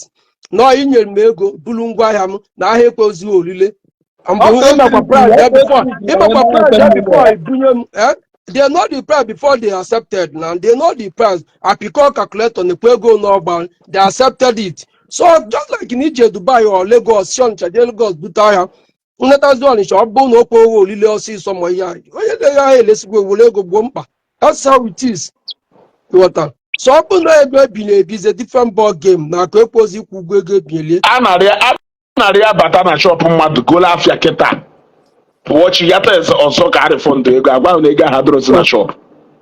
na inyere m ego buru ngwaahịa m na ahịa ekwezighị olile. Mbụ ịmakwa price ya before, ịmakwa price ya before ebunye m, eh? They know the price before they accepted. Na they know the price, apịkọ calculator na-ekwe ego n'ọgba, they accepted it. So just like na ije Dubai or Lagos, si Ọnịcha jee Lagos bute ahịa, nnetazi Ọnịcha, ọ bụrụ na o kweghị olile ọsịsọ, ma ihe a onye na-eghe ahịa elesigbo ewere ego gboo mkpa. That's how it is, ịghọta? So ọ bụrụ na ego ebi na-ebi is a different ball game na akụ ekweghịzi ịkwụ ụgwọ ego ebinyelie. A narị abata na shop mmadụ golo afịa kịta, pụọ chi ya tes ọzọ ka a refund ego, agwa ahụ na ego ahụ adịrọzi na shop.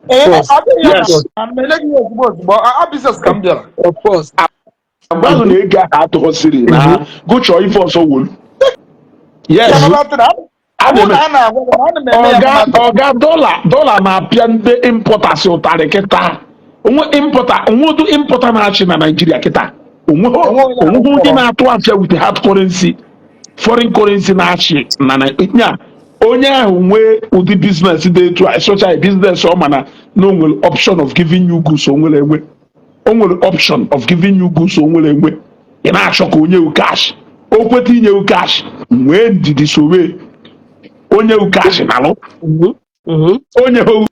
Ee, ọ dịghị ya. Yes. Na mmele gị ozugbo ozugbo, a business ka m bịara. Of course. Agwa ahụ na ego ahụ atụghọsiri na gụchọọ ife ọzọ wolu. Yes. Another thing, A ọ bụrụ na-eme na a na-agwa gị na ana m eme ya ọga mmadụ. Ọga, dọla na-apịa ndị importers ụtarị kịta. Onwe importer, onwedu importer na-achị na Naijiria kịta, onweghị. Onwe onye Onweghị onye na-akpọrọ. na-atụ afịa with hard currency, foreign currency na-achị na nya onye ahụ nwee ụdị business dị etu a, especially business ọ ma na o nwere option of giving you goods, o nwere enwe, o nwere option of giving you goods, o nwere enwe, ị na-achọ ka onye wu cash, o kweta inye wu cash, nwee ndidi sowe onye wu cash nalụ. Onye ho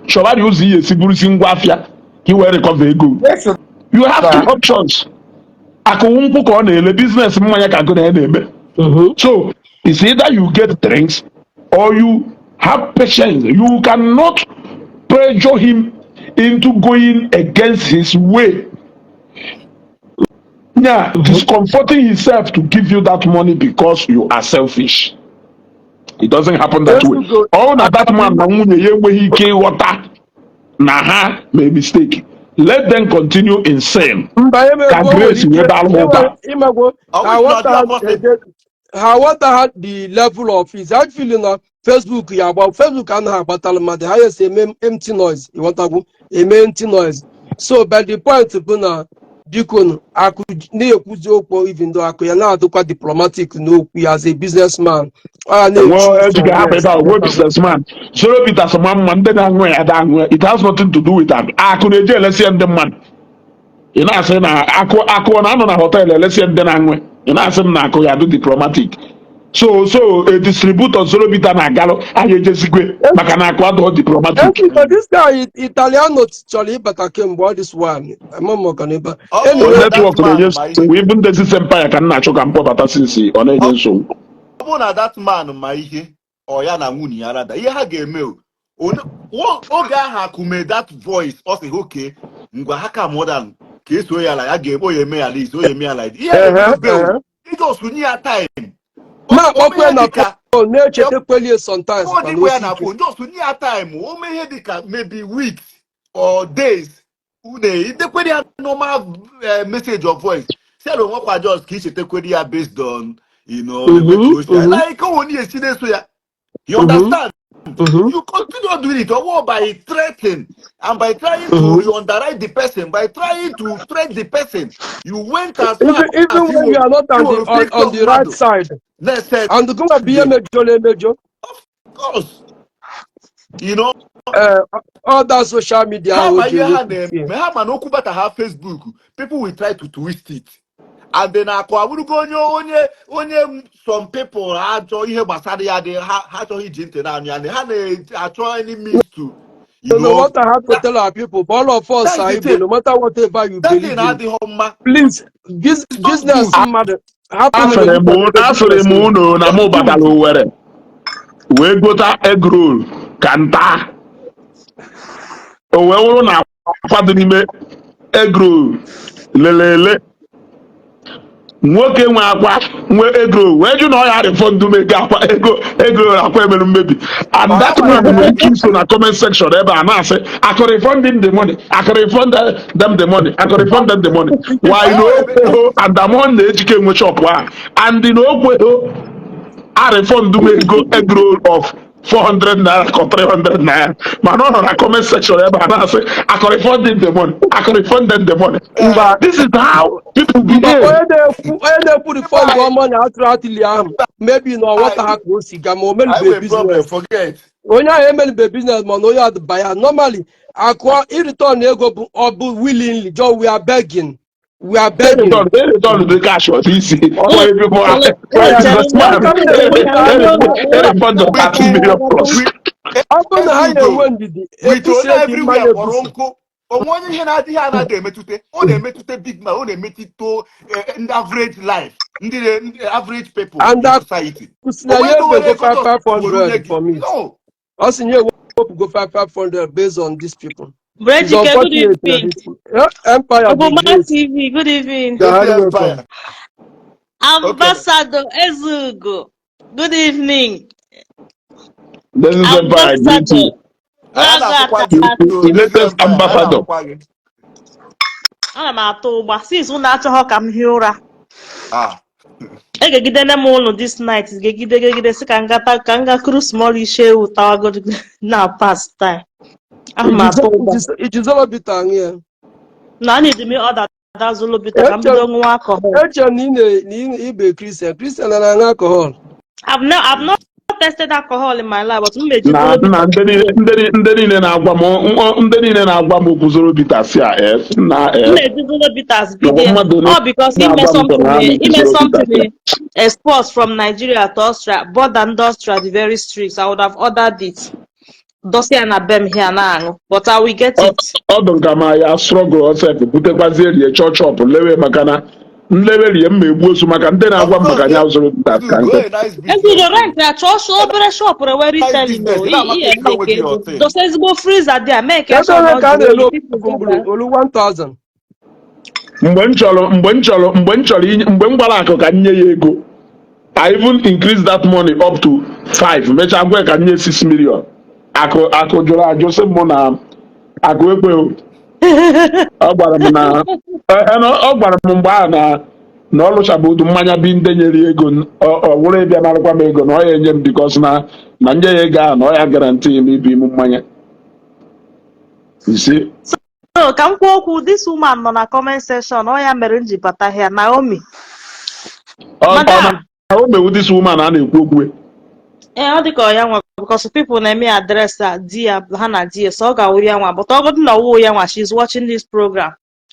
chọbara ụzọ ihe esi burusi ngwa afịa ka ị wee recover ego. Yes. You have two Sir. options. Akụwụ nkwụ ka ọ na-ele, business mmanya ka gụ na ya na-eme. So it's either you get drinks or you have patience. You cannot pressure him into going against his way, yeah, discomforting himself to give you that money because you are selfish. It doesn't happen that way. Ezugo. Ọ na that man na nwunye ya enweghị ike ịghọta na ha mee mistake, let them continue in sin. Mba. Ka Emegwo nwere grace wee ike daalụ ha ụta. imegwo. Ọ Ha wụ na ọ ghọta dịghị possible. Ha ghọta ha the level of it. I feel na Facebook ya agba, Facebook anaghị agbatala mmadụ, ha esi eme empty noise, ịghọtagwo, eme empty noise. So but the point bụ na biko nụ, Akụ na-ekwuzi okwu, even though Akụ ya na-adịkwa diplomatic n'okwu ya as a businessman, ọ ya enwe na-echu. ejighị hapụ ebe a onwe businessman Zoro Bitters ma mma ndị na-aṅụ ya ada aṅụ ya. It has nothing to do with akụ. Akụ na-eji elesie ndị mmadụ, ị na-asị na akụ ọ na-anọ na hotel elesie ndị na-aṅụ ya. Ị na-asị m na akụ ya dị diplomatic. So a distributor Zoro Bitters na-agalụ anyị ejezigwe maka na akụ adịghị diplomatic. Ezugo, this guy Italiano chọrọ ịbata kemgbe all this while, ama m ọka n'ebe a. Ọ bụrụ Anyway, na that network man na-enye ma ihe nsogbu. Even Dezis Empire ka m na-achọ ka m kpọbata since ọ na-enye nsogbu. Ọ bụrụ na that man ma ihe ọ ya na nwunye ya rada ihe ha ga-eme o. Oge ahụ akụme that voice, ọ sị oke ngwa ha ka more than ka eso ya la ya ga-eme oya eme ya list oya eme ya like ihe na-eme. Ije osunye ya time. Ma o mee akpọkwe ihe na dịka phone na-echetakwelie sometimes ọ mana dịkwa ya osi na ike. Phone just nye ya time, o mee ihe dịka maybe weeks or days, une idekwere ya normal message or voice, si ya na onwekwa just ka ichetakwere ya based on the way ka o si like o onye esi na-eso ya, you understand? You continue doing it or by threatening and by trying to underwrite the person, by trying to threat the person, you went as far Even as even when you are not on the iwere on, picture on the right mmadụ side na-ese. And gụnwa bụ ihe mejọrọ emejọ. Of course. All that social media Ha ahụ o ma ji ihe ha ewepụta ya. na-eme, ha ma na okwu bata ha Facebook, people will try to twist it and then akụ abụrụgo onye some people achọ ihe gbasara ya dị ha, ha achọghị iji ntị na-anụ ya, ha na-achọ any means to you So no know what I have to tell our people, but all of us That's are the Igbo, thing. no matter whatever you That believe thing in. adịghị mma. Please, this It's not business good. mmadụ hapụ Asịrị m asịrị m unu na mụ batara Owerri wee gota egg roll ka nta, o wee wụrụ na akwa dị n'ime egg roll lelele. Nwoke nwe akwa nwe egg roll wee jụ na ọ ya refund m ego akwa, ego egg roll akwa emere mmebi. And that man nwere ike iso na comment section ebe a na-asị, "Akụ, refund him the money. Akụ, refund them the money. Akụ, refund them the money." Why na okweho and amon na-ejike nwe shop ahụ and na okweho a refund m ego egg roll of 400 naira ka 300 naira, mana ọ nọ na comment section ebe a na-asị, "Akụ, refund him the money. Akụ, refund them the money." Mba. This is how people Mba. behave. Onye na-ekwu refund ọma na atụrụ atịli ahụ Maybe na ọ ghọta ha ka o si gaa, ma o I melube nwere problem, business. Forget. Onye ahụ emelube business, mana onye adịba ya normally akụọ i-return ego bụ ọ bụ willingly. Just we are begging, we are begging. Return the cash was easy. For people, for businessman, refund of 30 million plus. Ọ bụrụ na ha na-enwe ndidi With ebusie onye dị mmanya everywhere kpọrọ ebusi. Nkụ onwe onye ihe na-adịghị anaghị emetụta, ọ na-emetụta big man, ọ na-emetụta ndị average life, ndị average people And in society. Kwụsị na ya ewego 5500 from it. No. Ọ sị na ya ewepụgo 5500 based on these people. It's Brejike, good unfortunate na evening. this Empire dị Obuma great. TV, good evening. You're highly Empire. welcome. Ambassador Ezugo, good evening. This is Empire. Greet you. Anyị na-afụkwa gị. The latest ambassador. Anyị na-afụkwa gị. Ana m atụ ụgba since unu achọghọ ka m hie ụra. Ah. Egegidene m ụlọ this night, gegide gegide sị ka m gata ka m gakuru small ishe ewu tawagodo na pass time. Ana m atụ ụgba. Iji Zolo bitter aṅụ ya? Na anyị dị m ọda da Zolo bitter ka m bido ṅụwa alcohol. Eche m na ị na ịbụ Christian. Christian na-aṅụ alcohol? I've not tested alcohol in my life, but m meji Na Zolo na bitter. Ndị niile na-agwa m ndị niile na-agwa m okwu Zoro bitter si a s na M s na-eji Zolo bitters Nakwa bido. mmadụ ole All because ime na-agwa m something na ha na-eji ime Zoro something bitters. Export from Nigeria to Austria, border ndị Austria dị very strict. I would have ordered it. Dosia ya na be m here na-aṅụ, but I will get it. Ọ dị nka ma ya struggle sef butekwazie rie chọọ chọpụ lewe, maka na nlewe rie mma egbu osu, maka ndị na-agwa m maka ya Zoro bitters ka Go nkụ. a nice Ezugo business. Rent ya chọọ obere shop rewe retailing o. Business. Ihe Na-amaka onwe make gị ego. your Dosa ezigbo freezer dị a mee ka Ego sure na ole ọ ka a jụrụ na-ele oyi. People ofu go mkpụrụ buy. olu 1000? Mgbe m chọrọ mgbe m gwara akụ ka m nye ya ego, I even increase that money up to 5, mechaa gwa ya ka m nye 6 million. Akụ jụrụ ajụ, sị mụ na akụ ekwe o. Ọ gwara m na ọ gwara m mgbe ahụ na ọ lụchabụ udu mmanya bi ndị nyere ya ego, ọ wụrụ ịbịa narakwa m ego na ọ ya enye m, because na nye ya ego ahụ na ọ ya guarantee m ibi m mmanya isi. So ka m kwuo okwu, this woman nọ na comment section, ọ ya mere m ji bata here, Naomi. Ọ Madam. Na o mewu this woman a na-ekwu okwu. Ee, ọ dị ka ọ ya nwa, because people na-eme address a di ya, ha na di ya, so ọ ga-awụ ya nwa, but ọ bụrụ na ọwụ ya nwa, she's watching this program.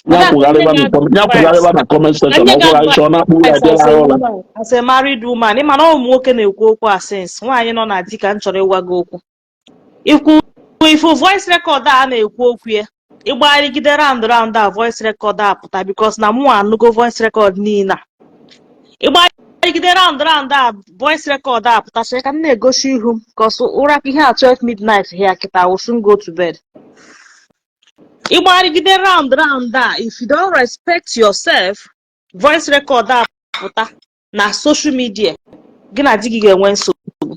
Ya kwugharịba na comment section. Ọ gwara anyị chọọ na-akpụ ya bịa rahụ ụra. As a married woman, ị ma na ụmụ nwoke na-ekwu okwu a, since nwaanyị nọ na di ka m chọrọ ịgwa gị okwu. Ikwu ifu voice record a na-ekwu okwu ya, ịgbagharịgide round round a voice record a pụta, because na mụ anụgo voice record niile a. Ịgbagharịgide round round a voice record a pụta, ka m na-egosi ihu m, cause ụra ihe a 12 midnight here kịta, I will soon go to bed. Ịgbagharịgide round round a, if you don't respect yourself, voice record a pụta na social media, gị na di gị ga-enwe nsogbu.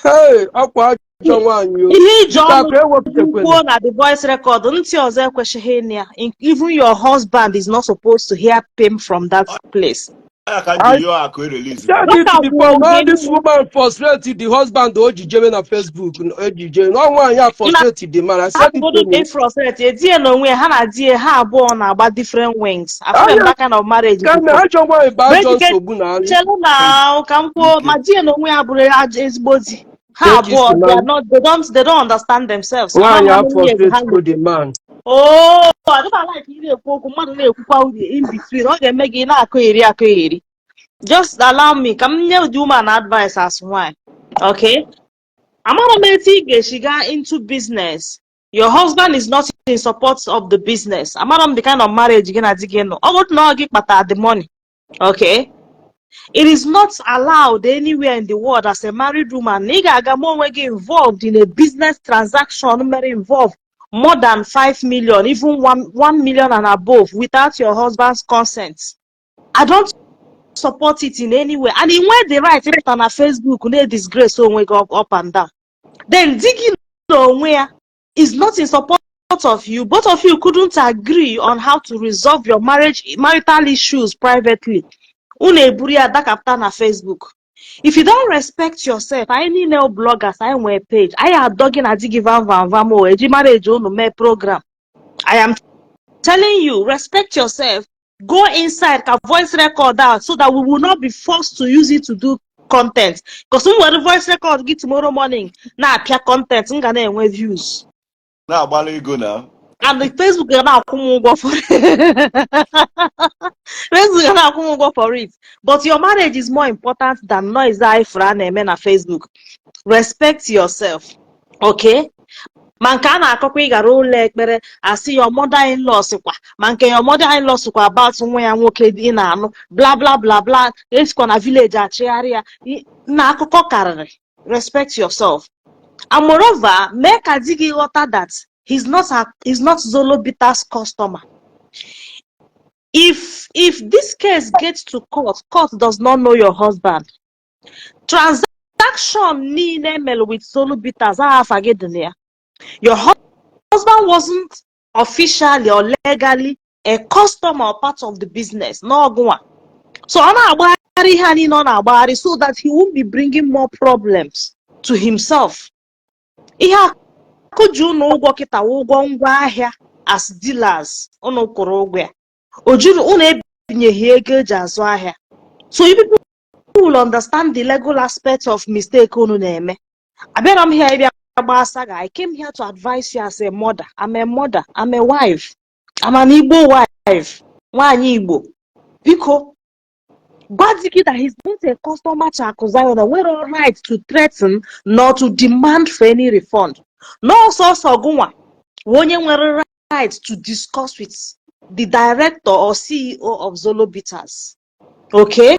Hey, akwa ajọ nwaanyị o. Ihe iji ọnụ Akụ ewepụtakwene. kwuo na the voice record, ntị ọzọ ekwesịghị ịnụ ya. Even your husband is not supposed to hear pain from that place. Ya ka m ji yọọ akụ e-release. Said it What before now, a this woman frustrate the husband o ji jebe na Facebook ejije na nwaanyị a frustrate the man. I said it Hapụgodu to ka him. ị frustrate di ya n'onwe ya, ha na di ya ha abụọ na-agba different wings. Afụghị m that kind of marriage Ka before. ajọ nwaanyị bụ ajọ Brejike, nsogbu na anyị. chelu na ka m kwuo, ma di ya n'onwe ya bụrụ ajọ ezigbo di ha Take it abụọ, they are man. not, they don't understand themselves. Nwaanyị How a many years ha frustrate go the man. Oh, adịba like ị na-ekwu okwu, mmadụ na-ekwukwa uri in between, ọ ga-eme gị na-akụ eri akụ eri. Just allow me ka m nye the woman advice as nwanyị, okay? Amara m etu ị ga-esi gaa into business, your husband is not in support of the business. Amara m the kind of marriage gị na di gị nọ. Ọ bụrụ na ọ gị kpatara the money, okay, it is not allowed anywhere in the world as a married woman na ị ga-aga ma onwe gị involved in a business transaction mere involve more than 5 million, even 1 million and above, without your husband's consent. I don't support it in any way. And ị nwee the right ịpụta na Facebook na-disgrace onwe gị up and down. Then di gị n'onwe ya is not in support of you. Both of you couldn't agree on how to resolve your marriage marital issues privately. Unu eburu ya dakapụta na Facebook. If you don't respect yourself, anyị niile wụ bloggers, anyị nwee page, anyị adọ gị na di gị vam vam vam o eji marriage unu mee program. I am telling you, respect yourself. Go inside ka voice record out so that we will not be forced to use it to do content, because m were voice record gị tomorrow morning na-apịa content, m ga na-enwe views. Na-agbara ego na. And the Facebook ga na-akwụ m ụgwọ for Facebook ga na-akwụ m ụgwọ for it. But your marriage is more important than noise a ifuru a na-eme na Facebook. Respect yourself, okay? Ma nke a na-akọkwa, ị gara ụlọ ekpere, asị your mother in law sịkwa, ma nke your mother in law sịkwa about nwa ya nwoke ị na-anụ, bla bla bla bla, esikwa na village achịgharị ya na akụkọ karịrị. Respect yourself, and moreover, mee ka di gị ghọta that he's not Zolo Bitters customer. If this case gets to court, court does not know your husband. Transaction niile mere with Zolo Bitters, afa gị dị na ya. Your husband wasn't officially or legally a customer or part of the business n'ọgụnwa. So ọ na-agbagharị ihe a niile ọ na-agbagharị so that he won't be bringing more problems to himself. Ihe akụ ji unu ụgwọ kịta wụ ụgwọ ngwa ahịa as dealers unu kwụrụ ụgwọ ya. O juru unu ebinyeghị ego eji azụ ahịa. So you people will understand the legal aspect of mistake unu na-eme. Abịara m here ịbịa gbaa saga. I came here to advise you as a mother. I'm a mother, I'm a wife, I'm an Igbo wife, nwaanyị Igbo. Biko, gwa di gị that he's not a customer to Akụ Zion. O nwere right to threaten nor to demand for any refund. N'ọsọsọ gụnwa bụ onye nwere right to discuss with the director or CEO of Zolo Bitters, okay?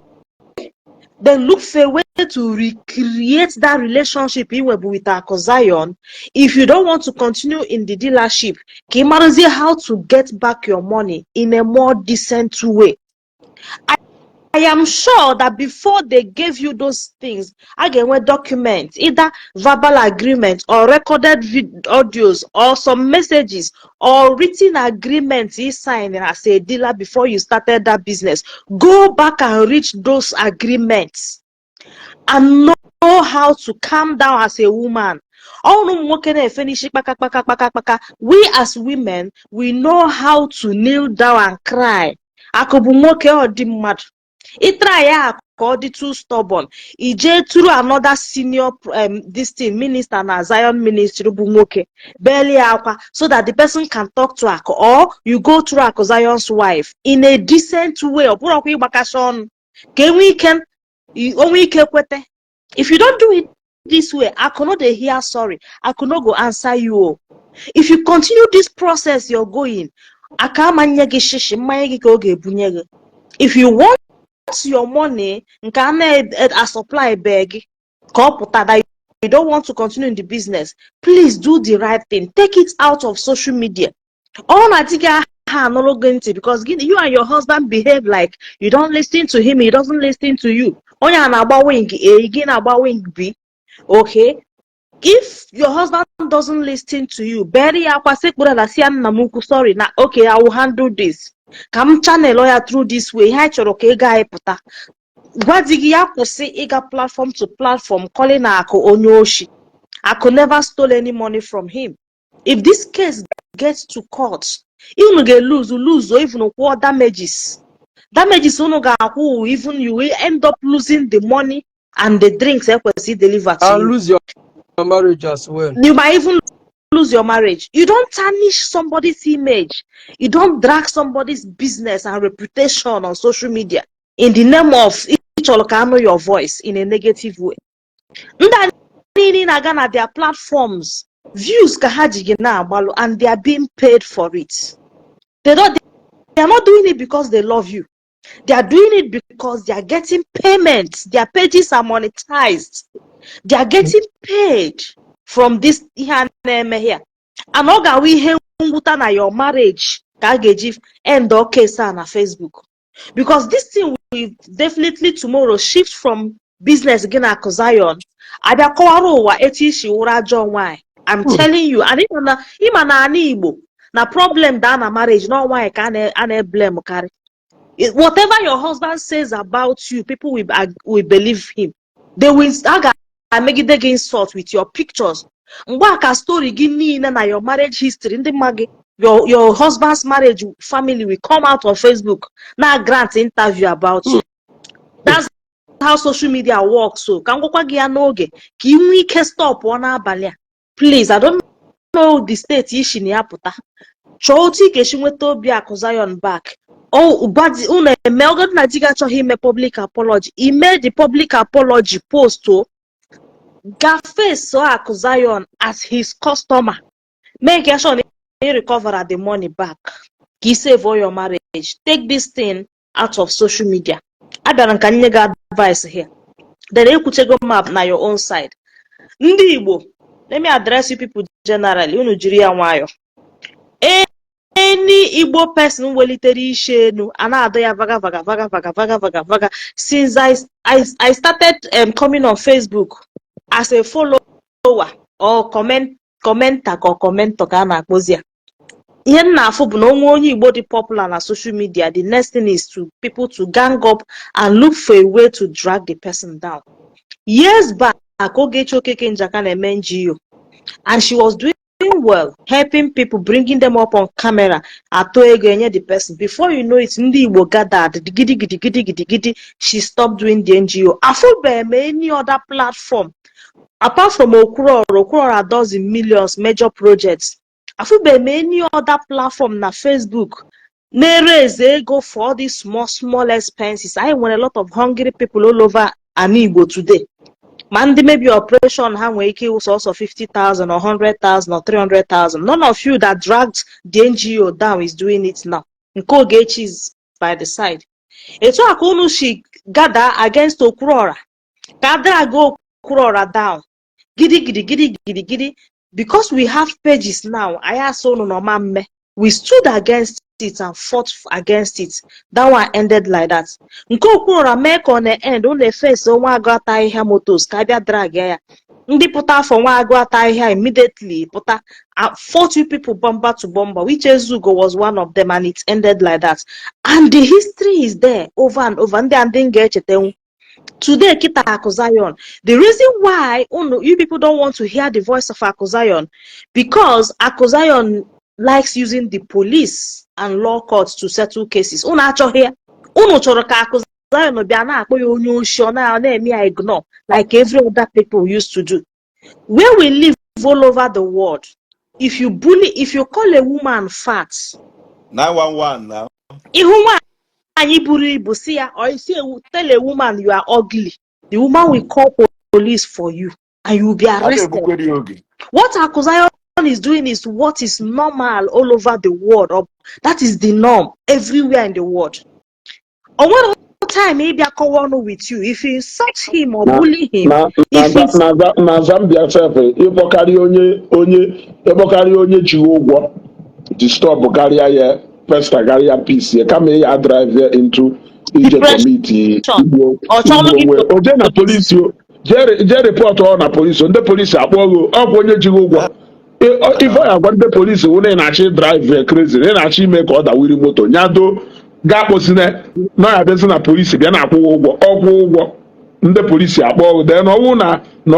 Then look for a way to recreate that relationship ị nwebu with Akụ Zion. If you don't want to continue in the dealership, ka ị marazie how to get back your money in a more decent way. I am sure that before they gave you those things, a ga-enwe document, either verbal agreement or recorded audios or some messages or written agreement you signed as a dealer before you started that business. Go back and reach those agreements and know how to calm down as a woman. Ọ ụmụ nwoke na-efe n'isi kpaka kpaka kpaka kpaka. We as women, we know how to kneel down and cry. Akụ bụ nwoke, ọ dị mmadụ. Ị try ya ka ọ dị too stubborn, i jee through another senior this thing minister na Zion ministry bụ nwoke, belie akwa so that the person can talk to Akụ, or you go through Akụ Zion's wife in a decent way. Ọ bụrụkwa ịgbakasị ọnụ ka enwee ike onwe ike kwete. If you don't do it this way, Akụ no dey hear sorry. Akụ no go answer you o. If you continue this process you're going, aka ama nye gị shishi mmanya gị ka ọ ga-ebunye gị. If you want your money, nke a na-supply be gị ka ọ pụta that you don't want to continue in the business, please do the right thing. Take it out of social media. Ọ na di gị aha anụrụ gị ntị, because gịnị, you and your husband behave like you don't listen to him, he doesn't listen to you. Onye a na-agba wing A, gị na-agba wing B. Okay, if your husband doesn't listen to you, bury ya akwa, sekpuru ala, si ya, "Nna m ukwu, sorry na, okay, I will handle this, ka m channel ya through this way." Ihe anyị chọrọ ka ego anyị pụta. Gwa di gị ya kwụsị ịga platform to platform calling Akụ onye oshi. Akụ never stole any money from him. If this case gets to court, unu ga-lose lose, even kwụọ damages. Damages unu ga-akwụ, even you will end up losing the money and the drinks ekwesị deliver to And you. Lose your marriage as well. You might even lose your marriage. You don't tarnish somebody's image. You don't drag somebody's business and reputation on social media in the name of ịchọrọ ka anụ your voice in a negative way. Ndị a niile na-aga na their platforms, views ka ha ji gị na-agbalụ, and they are being paid for it. They are not doing it because they love you. They are doing it because they are getting payments. Their pages are monetized. They are getting paid from this ihe a na-eme here. And ọ ga-awụ ihe mwute na your marriage ka a ga-eji end all case a na Facebook. Because this thing will definitely tomorrow shift from business gị na Akụ Zion abịa kọwara ụwa etu isi wụrụ ajọ nwaanyị. I'm telling you, and ịma na ala Igbo na problem daa na marriage na nwaanyị ka a na-eblame karị. Whatever your husband says about you, people will believe him. They will a ga-emegide gị insult with your pictures. Mgbe a ka story gị niile na your marriage history, ndị mma gị, your husband's marriage family will come out on Facebook na grant interview about you. That's how social media works. So ka m gwakwa gị ya n'oge ka ị nwee ike stop ọ n'abalị a. Please, I don't know the state ishi na ya pụta. Chọọ otu ị ga-esi nweta obi Akụ Zion back. O gwadi unu eme ọgọdụ na di gị achọghị ime public apology, ime the public apology post o gafee so Akụ Zion as his customer, make sure na you recover the money back ka ị save all your marriage. Take this thing out of social media. Abịara m ka nye gị advice here, then ekwuchego map na your own side. Ndị Igbo, let me address you people generally. Unu jiri ya nwayọ. Any Igbo person welitere isi enu a na-adọ ya vaga vaga vaga vaga vaga vaga vaga. Since I started coming on Facebook as a follower or commenter ka ọ commenter ka a na-akpọzi ya, ihe m na-afụ bụ na onwe onye Igbo dị popular na social media, the next thing is to people to gang up and look for a way to drag the person down. Years back, Ogechi Okeke Njaka na-eme NGO and she was doing well, helping people, bringing them up on camera, atụ ego enye the person. Before you know it, ndị Igbo gathered gidi gidi gidi gidi gidi, she stopped doing the NGO. Afụbeghị m any other platform apart from Okwuluora. Okwuluora does in millions, major projects. Afụbeghị m any other platform na Facebook na-ereze ego for all these small small expenses. Anyị nwere a lot of hungry people all over ana Igbo today, ma ndị maybe operation ha nwere ike ịwụ sọsọ 50,000 or 100,000 or 300,000. None of you that dragged the NGO down is doing it now. Nke Ogechi is by the side. Etu a ka unu si gather against Okwuluora ka a drag Okwuluora down gidi gidi gidi gidi gidi. Because we have pages now, anyị asị unu na ọma mme. We stood against it and fought against it. That one ended like that. Nke Okwuluora mee ka ọ na-end, unu efesi onwe agụ ata ahịhịa motos ka abịa drag ya. Ndị pụta afọ nwa agụ ata ahịhịa immediately pụta 40 people bomber to bomber, which Ezugo was one of them, and it ended like that. And the history is there over and over. Ndị a ndị m ga-echetanwu today kita Akụ Zion. The reason why unu, you people don't want to hear the voice of Akụ Zion, because Akụ Zion likes using the police and law courts to settle cases. Unu achọghị ya. Unu chọrọ ka Akụ Zion bịa na-akpọ ya onye oshi, ọ na-eme ya ignore like every other people used to do. Where we live all over the world, if you bully, if you call a woman fat, 911 now. Ihu nwaanyị buru ibu si ya, or you say, tell a woman you are ugly, the woman will call police for you and you will be A arrested. na-ebukwere ya oge. What Akụ Zion is doing is what is normal all over the world. Or that is the norm everywhere in the world. O nwere time ịbịa kọwa ọnụ with you. If you insult him or Na bully him, na na if it's na Zambia sef, ịkpọkarị onye onye ịkpọkarị onye ji ụgwọ, disturb karịa ya, pester karịa peace ya, kama ya drive ya into ije depression, commit igbu ọ chọrọ igbu gị onwe o jee na polisi o jee report ọ na polisi o, ndị polisi akpọ gị ọkwa onye ji ụgwọ. Ife ọ ya agwa ndị polisi wụ na ị na-achọ drive ya crazy, na ị na-achọ ime ka ọ dawiri moto nyado gaa kpọsine na ya abịazi na polisi bịa na-akwụ ụgwọ ọkwụ ụgwọ. Ndị polisi akpọ ọgụ dee na ọnwụ na na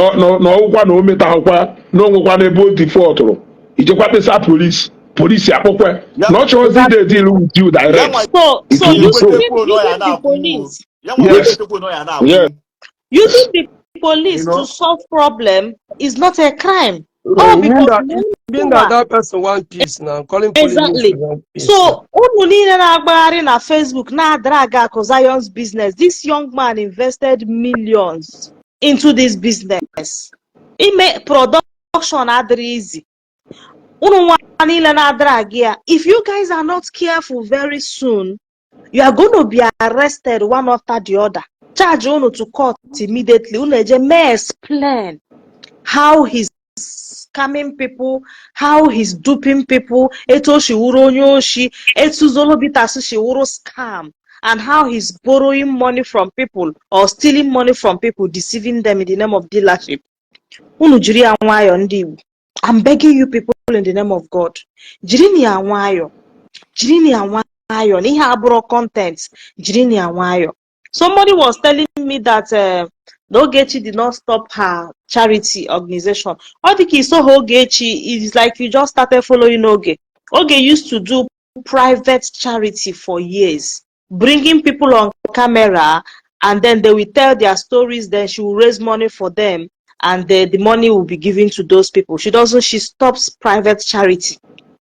ọwụkwa na o metahụkwa na onwekwa n'ebe o defaultụrụ ijekwa kpesa polisi, polisi akpọkwa Ya na ọ chọrọzi ide deal with you ya direct. nwa So It will be so. using the police, ya nwa Yes. na ya na-akwụ. Using the police You know? to solve problem is not a crime. No, Oh, you mean because that you mean that that person want peace now. Calling police means Exactly. you want peace. So unu niile na-agbagharị na Facebook na-adrag Akụ Zion's business. This young man invested millions into this business. Ime production adịrị easy. Unu nwa niile na-adrag ya. If you guys are not careful, very soon you are going to be arrested one after the other. Charge unu to court immediately. Unu eje mee explain how he's scamming people, how he's duping people, etu o si wụrụ onye oshi, etu Zolobitas si wụrụ scam, and how he's borrowing money from people or stealing money from people, deceiving them in the name of dealership. Unu jiri ya nwayọọ, ndị Igbo. I'm begging you people in the name of God. Jiri ya nwayọọ. Jiri ya nwayọọ. N'ihe abụrụ content, jiri ya nwayọọ. Somebody was telling me that Ogechi did not stop her charity organization. Ọ dị ka iso ha Ogechi, it's like you just started following Oge. Oge used to do private charity for years, bringing people on camera. And then they will tell their stories. Then she will raise money for them, and the money will be given to those people. She doesn't, she stops private charity.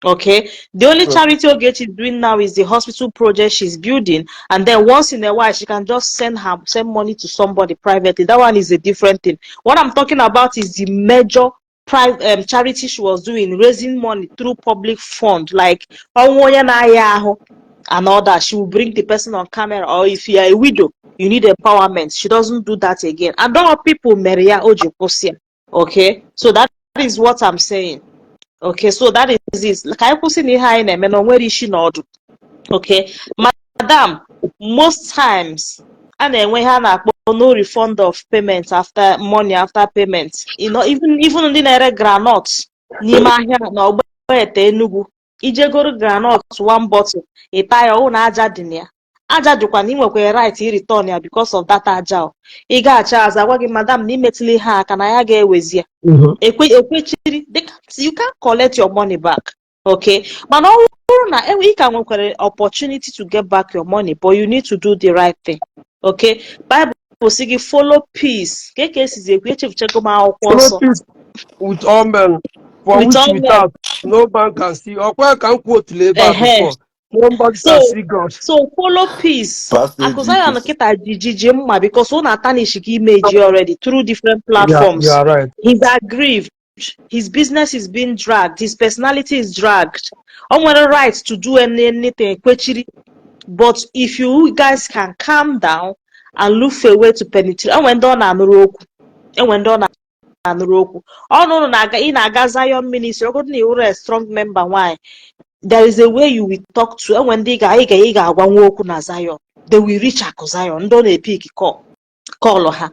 Okay. The only charity Ogechi is doing now is the hospital project she's building. And then once in a while, she can just send money to somebody privately. That one is a different thing. What I'm talking about is the major private charity she was doing, raising money through public fund, like ọnwụ onye na-aya ahụ and all that. She will bring the person on camera, or if you are a widow, you need empowerment. She doesn't do that again. And all people mere ya o ji kwụsị ya. Okay, so that is what I'm saying. Okay, so that is it. Ka anyị kwụsị na ihe anyị na-eme na o nwere isi na ọdụ. Okay, madam, most times a na-enwe ihe a na-akpọ no refund of payment after money after payment. Even ndị na-ere groundnut n'ime ahịa na Ogbete Enugu, ijegoro groundnut one bottle, ịta ya, ọwụ na aja dị na ya. Aja dịkwa na ị nwekwara right i return ya because of that aja o. Ị ga-acha azụ agwa gị, madam, na imetụla ihe aka na ya ga-ewezi ya. Ekwe ekwechiri, they can't, you can't collect your money back. Okay, mana ọ bụrụ na enwe ị ka nwekwara opportunity to get back your money, but you need to do the right thing. Okay, Bible sị gị follow peace ka esizi ekwu, echefuchago m akwụkwọ Follow nsọ. peace with all men, for With which all men. without no man can see. Ọkwa ka m kwuotulu ebe a before. Nobody So can see God. So follow peace. Pastor Akụ Zion Ejike. kịta ji ji mma because ọ na-atarnish gị image already through different Yeah, platforms. you are right. He's aggrieved. His business is being dragged. His personality is dragged. O nwere right to do anything kwechiri. But if you guys can calm down and look for a way to penetrate, enwe ndị ọ na-anụrụ okwu. Enwe ndị ọ na-anụrụ okwu. Ọ nụrụ na-aga ị na-aga Zion Ministry, ọ bụrụ na ị wụrụ a strong member nwanyị, there is a way you will talk to enwe ndị ị ga-agwa nwa okwu na Zion. They will reach Akụ Zion, ndị ọ na-epick call ha.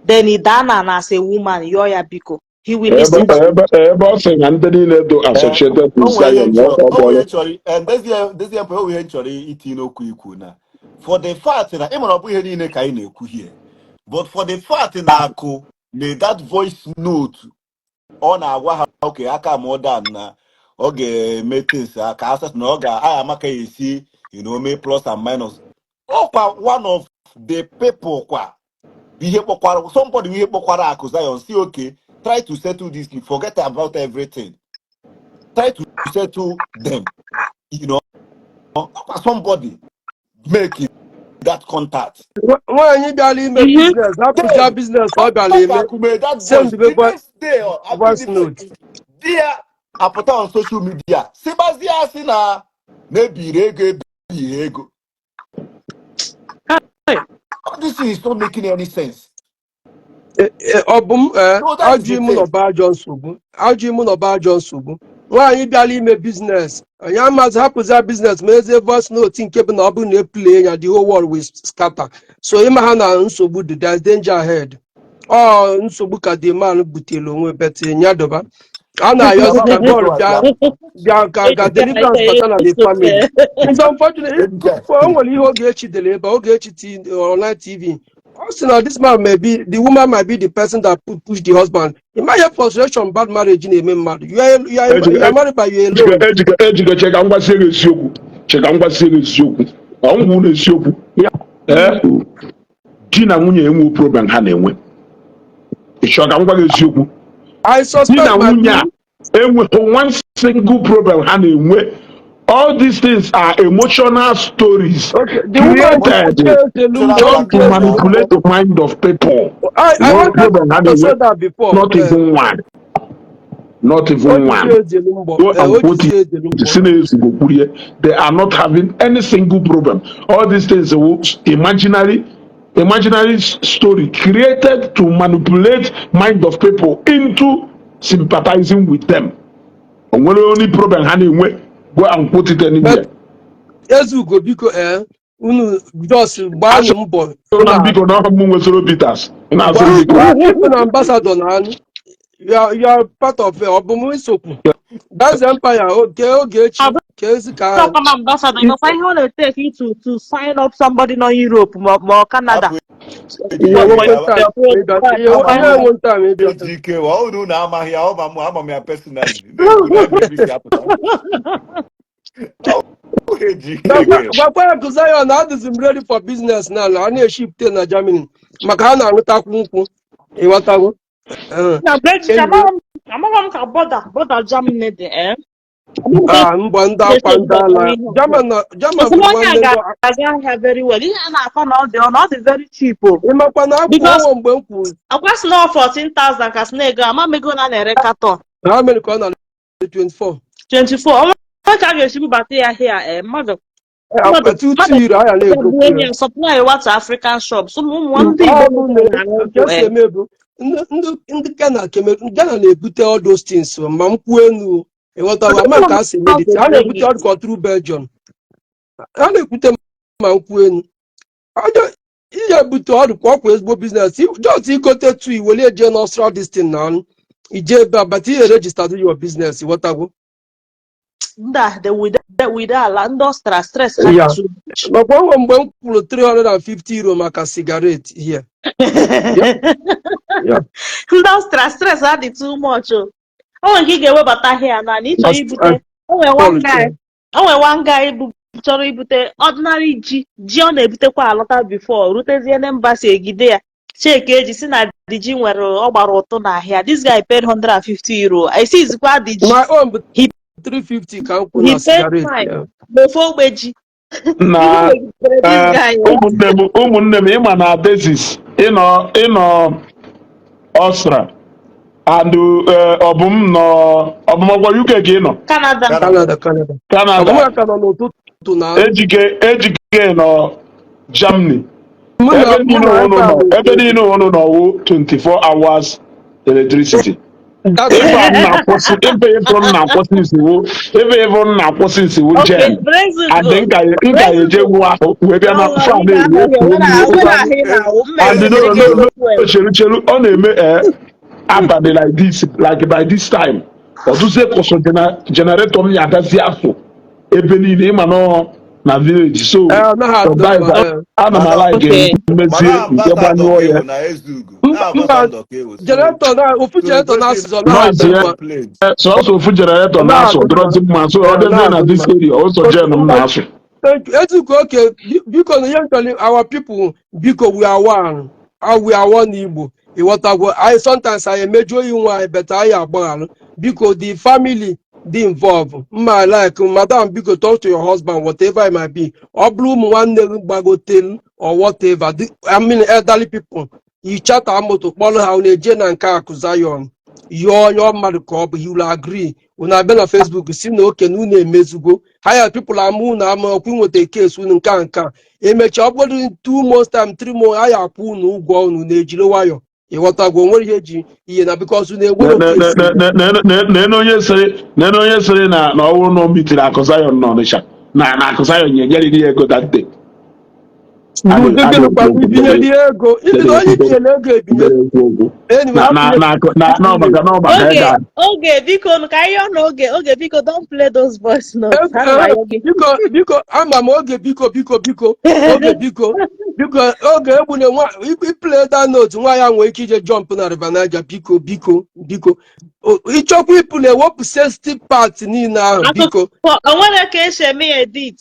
Then ị daa na as a woman yọọ ya biko. He will Ebe listen to you. ebe ọ sị na ndị niile do associated O with nwere ihe Zion m na chọrọ ọkọ o nwere bọọlụ. ihe chọrọ ndezie mpe, o nwere ihe m chọrọ itinye n'okwu ikwu na for the fact na ị mara ọ bụ ihe niile ka anyị na-ekwu here, but for the fact na Akụ na that voice note ọ na-agwa ha oke aka ma ọ na ọ ga-eme things ka asas na ọ ga ama ka ya esi mee plus and minus, ọkwa one of the people kwa ihe kpọkwara somebody, ihe kpọkwara Akụ Zion si, "Okay, try to settle this thing, forget about everything, try to settle them." Ọkwa somebody make that contact. Nwaanyị bịara ime business, hapụcha Then business ọ bịara ime, Akụ made that send voice the the next day or voice the note. Di ya apụta on social media sịbazie asị na na-ebiri ego, ebighi ego. All this thing is not making any sense. Ọ bụ m ee So that is ajụ the ime thing. ụlọ ajọ nsogbu, ajụ ime ụlọ ajọ nsogbu. Nwaanyị bịara ime business, anyị amazi hapụzia business ma ezie voice note nke bụ na ọ bụrụ na eplay ya, the whole world will scatter. So ịma ha na nsogbu dị, there's danger ahead. Ọ nsogbu ka the man butere onwe bet nyadoba a na-ayọzi ka God bịa bịa ka deliverance bata na the family. It's unfortunate. O nwere ihe Ogechi dere ebe a, Ogechi online TV. Ọ sị na this man may be, the woman might be the person that push the husband. Imagine frustration bad marriage na-eme mmadụ. You are married by you alone. Ejike, Ejike, che ka m gwazie gị eziokwu, che ka m gwazie gị eziokwu, ọ ngwa na eziokwu. Ee, di na nwunye enwe problem ha na-enwe. Ị chọrọ ka m gwa gị eziokwu? I Di suspect na my nwunye a enweghị one single problem ha na-enwe. All these things are emotional stories Okay, the woman created just to manipulate the mind of people. I No wanted problem ha to say na-enwe. that before. Not even one, not even one. Go and quote it. Si na-ezugo kwurie, they are not having any single problem. All these things were imaginary story created to manipulate mind of people into sympathizing with them. O nwere only problem ha na-enwe. Go and quote it anywhere. But Ezugo, biko, unu just gbaanụ mbọ So na biko na ọha m nwesoro Peters ị na-asị biko. Gwa na ambassador na anụ you are part of it. Ọ bụ m nsogbu. That's empire oge Ogechi ka ezi ka Talk about ambassador. Ịmakwa ihe ọ na-etake you to sign up somebody nọ Europe ma ọ Canada. Ihe enwekwe time ịbịa ihe enwe time ịbịa. Ejike, ọ unu na amaghị ya, ọ ma mụ ama m ya personally. Na-ekwu na ebe si apụta. Ọ Ejike again. Gwakwa Akụ Zion na adịzi m ready for business na ala a na-eshipte na Germany maka ha na-aṅụtakwu nkwụ, ịghọtago? Eh, Na Brexit, anyway, amaghị m ka border Germany dị, eh? Ah, mba, ndị akwa ndị ala German na German bụ Ofu onye a nwanne ndị ga-azụ ahịa very well. Ihe a na-akọ na ọ dị ọnụ, ọ dị very cheap o. Ịmakwa na akwụ Because ọnwa mgbe m kwuru akwa sị na ọ 14,000 ka sị na ego ama m ego na na-ere carton. Ha mere ka ọ na 24. 24. Ọnwa ka a ga-esi bubata ya here, eh, mmadụ mmadụ Akwa 2 mmadụ euro aya na-egokwu ga-ebu ya. enyi ya supply wa to African shops. Ụmụ ndị Ọ Igbo bụ na na-aṅụ ka nkwụ, esi eh. eme bụ ndị Ghana, Cameroon, Ghana na-ebute all those things ma m kwuo enu, ịghọtawa? Ama ka a si eme it, ha na-ebute ọ dịka through Belgium ha na-ekwute ma m kwuo enu. Ọjọ ihe ebute ọ dịkwa ọkwa ezigbo business, just igote tu iwere eje n'Austria, this thing na ije ebe a bata ihe register your business, ịghọtago? Ndị a the wide ala ndị Ọstra stress ha Ya too much. Makwa onwe mgbe m kwuru 350 euro maka cigarette here. Yeah. Ndị Ọstra stress ha dị too much o. O nwere nke ị ga-ewebata here na na ịchọrọ ibute. O nwere one guy bụ chọrọ ibute ordinary ji ọ na-ebutekwa alọta before rutezie na embassy, egide ya cheki eji si na the ji nwere ọ gbara ụtụ n'ahịa. This guy paid 150 euro, esizikwa the ji. My own bụ He 350 ka m kwuru he na paid cigarette. fine Yeah. n'ofe ogbe ji. Na Iwe megidere this guy o. Ụmụnne m, ịma na basis ịnọ Ọstra and ọbụm nọ ọbụmakwa UK ka ị nọ? Canada. Canada, Canada. Canada. Ọbụma ka nọ n'ụtụtụ na Ejike nọ Germany. Mụ na Ebe mụ niile na unu ebe a nọ bụ ebe niile unu nọ wụ 24 hours electricity. That's Ebe a m na-akwụsị, ebe ịfụ m na-akwụsị nsiwo, ebe ịfụ m na-akwụsị nsiwo Okay, gen and Brezugo. nka eje Brezugo. wu ahụ wee bịa na Ọnwa fan ị na-ewu ga-ahụ ya kwuo nwere mmiri. nwere ahụ ị na-awụ mma And no emetere no gị no ego fuel. Chelu, chelu, ọ na-eme abalị like this, like by this time ọtụtụ kọsọ generator m ya adazi afọ ebe niile, ịma nọ na village, so Ee, ọ naghị adị sometimes mma, ee. ana m Mana ala mmezie mana nke ambassador gbanyụọ ka ya. ewu na Ezugo na Mba, mba. ambassador ka ewu, so Generator na ofu so generator gosi na-asịzọ naghị adị noise ya mma. complain. Sọsọ ofu generator Ọ naghị na-asụ adị mma. dọrọzi mma, so ọ Ee, ọ dịzie naghị na adị this mma. area ụzọ gen m na-asụ. Thank you. Ezugo, okay, biko na ihe nchọrọ, our people, biko, we are one. Ah, we are one Igbo. Ịghọtagwo? Anyị sometimes anyị emejuo inwe anyị, but anyị agbaghalụ. Biko, the family dị involved, mma like madam, biko, talk to your husband, whatever it might be. Ọ bụrụ ụmụ nwanne gị gbagotelu or whatever, I mean elderly people, ichata moto kpọrọ ha, unu eje na nke Akụ Zion yọọ yọọ mmadụ ka ọ bụ he will agree. Unu abịa na Facebook si na oke na unu emezugo ha ya, people ama unu ama ọkwa inweta case unu nke a nke a emechaa, ọ bụrụ 2 months time, 3 months, a ya akwụ unu ụgwọ unu na-ejiri nwayọ, ịghọtagwo? Onwere ihe eji ihe na because unu enwero case. Nene onye sịrị na ọwụ na o mitiri Akụ Zion n'Ọnịsha na Akụ Zion nyeriri ya ego that day. Ụdị gịnịkwa ibinyeli ego ibido onye ibinyere ego ebinye? Anyway, na na hapụ. Na na na ọ maka na ọ maka Oge ego a. Oge, biko ka anyị yọọ na oge, biko, don't play those voice notes. Ha na-ayọ gị. Biko, biko, ama m oge, biko, biko, biko, oge, biko, biko, oge egbune nwa iplay that note, nwa ya nwere ike ije jump na River Niger. Biko, biko, biko, ịchọkwa ịpụ na-ewepụ sensitive part niile ahụ, biko. Akụkọ o nwere ka esi eme ya edit.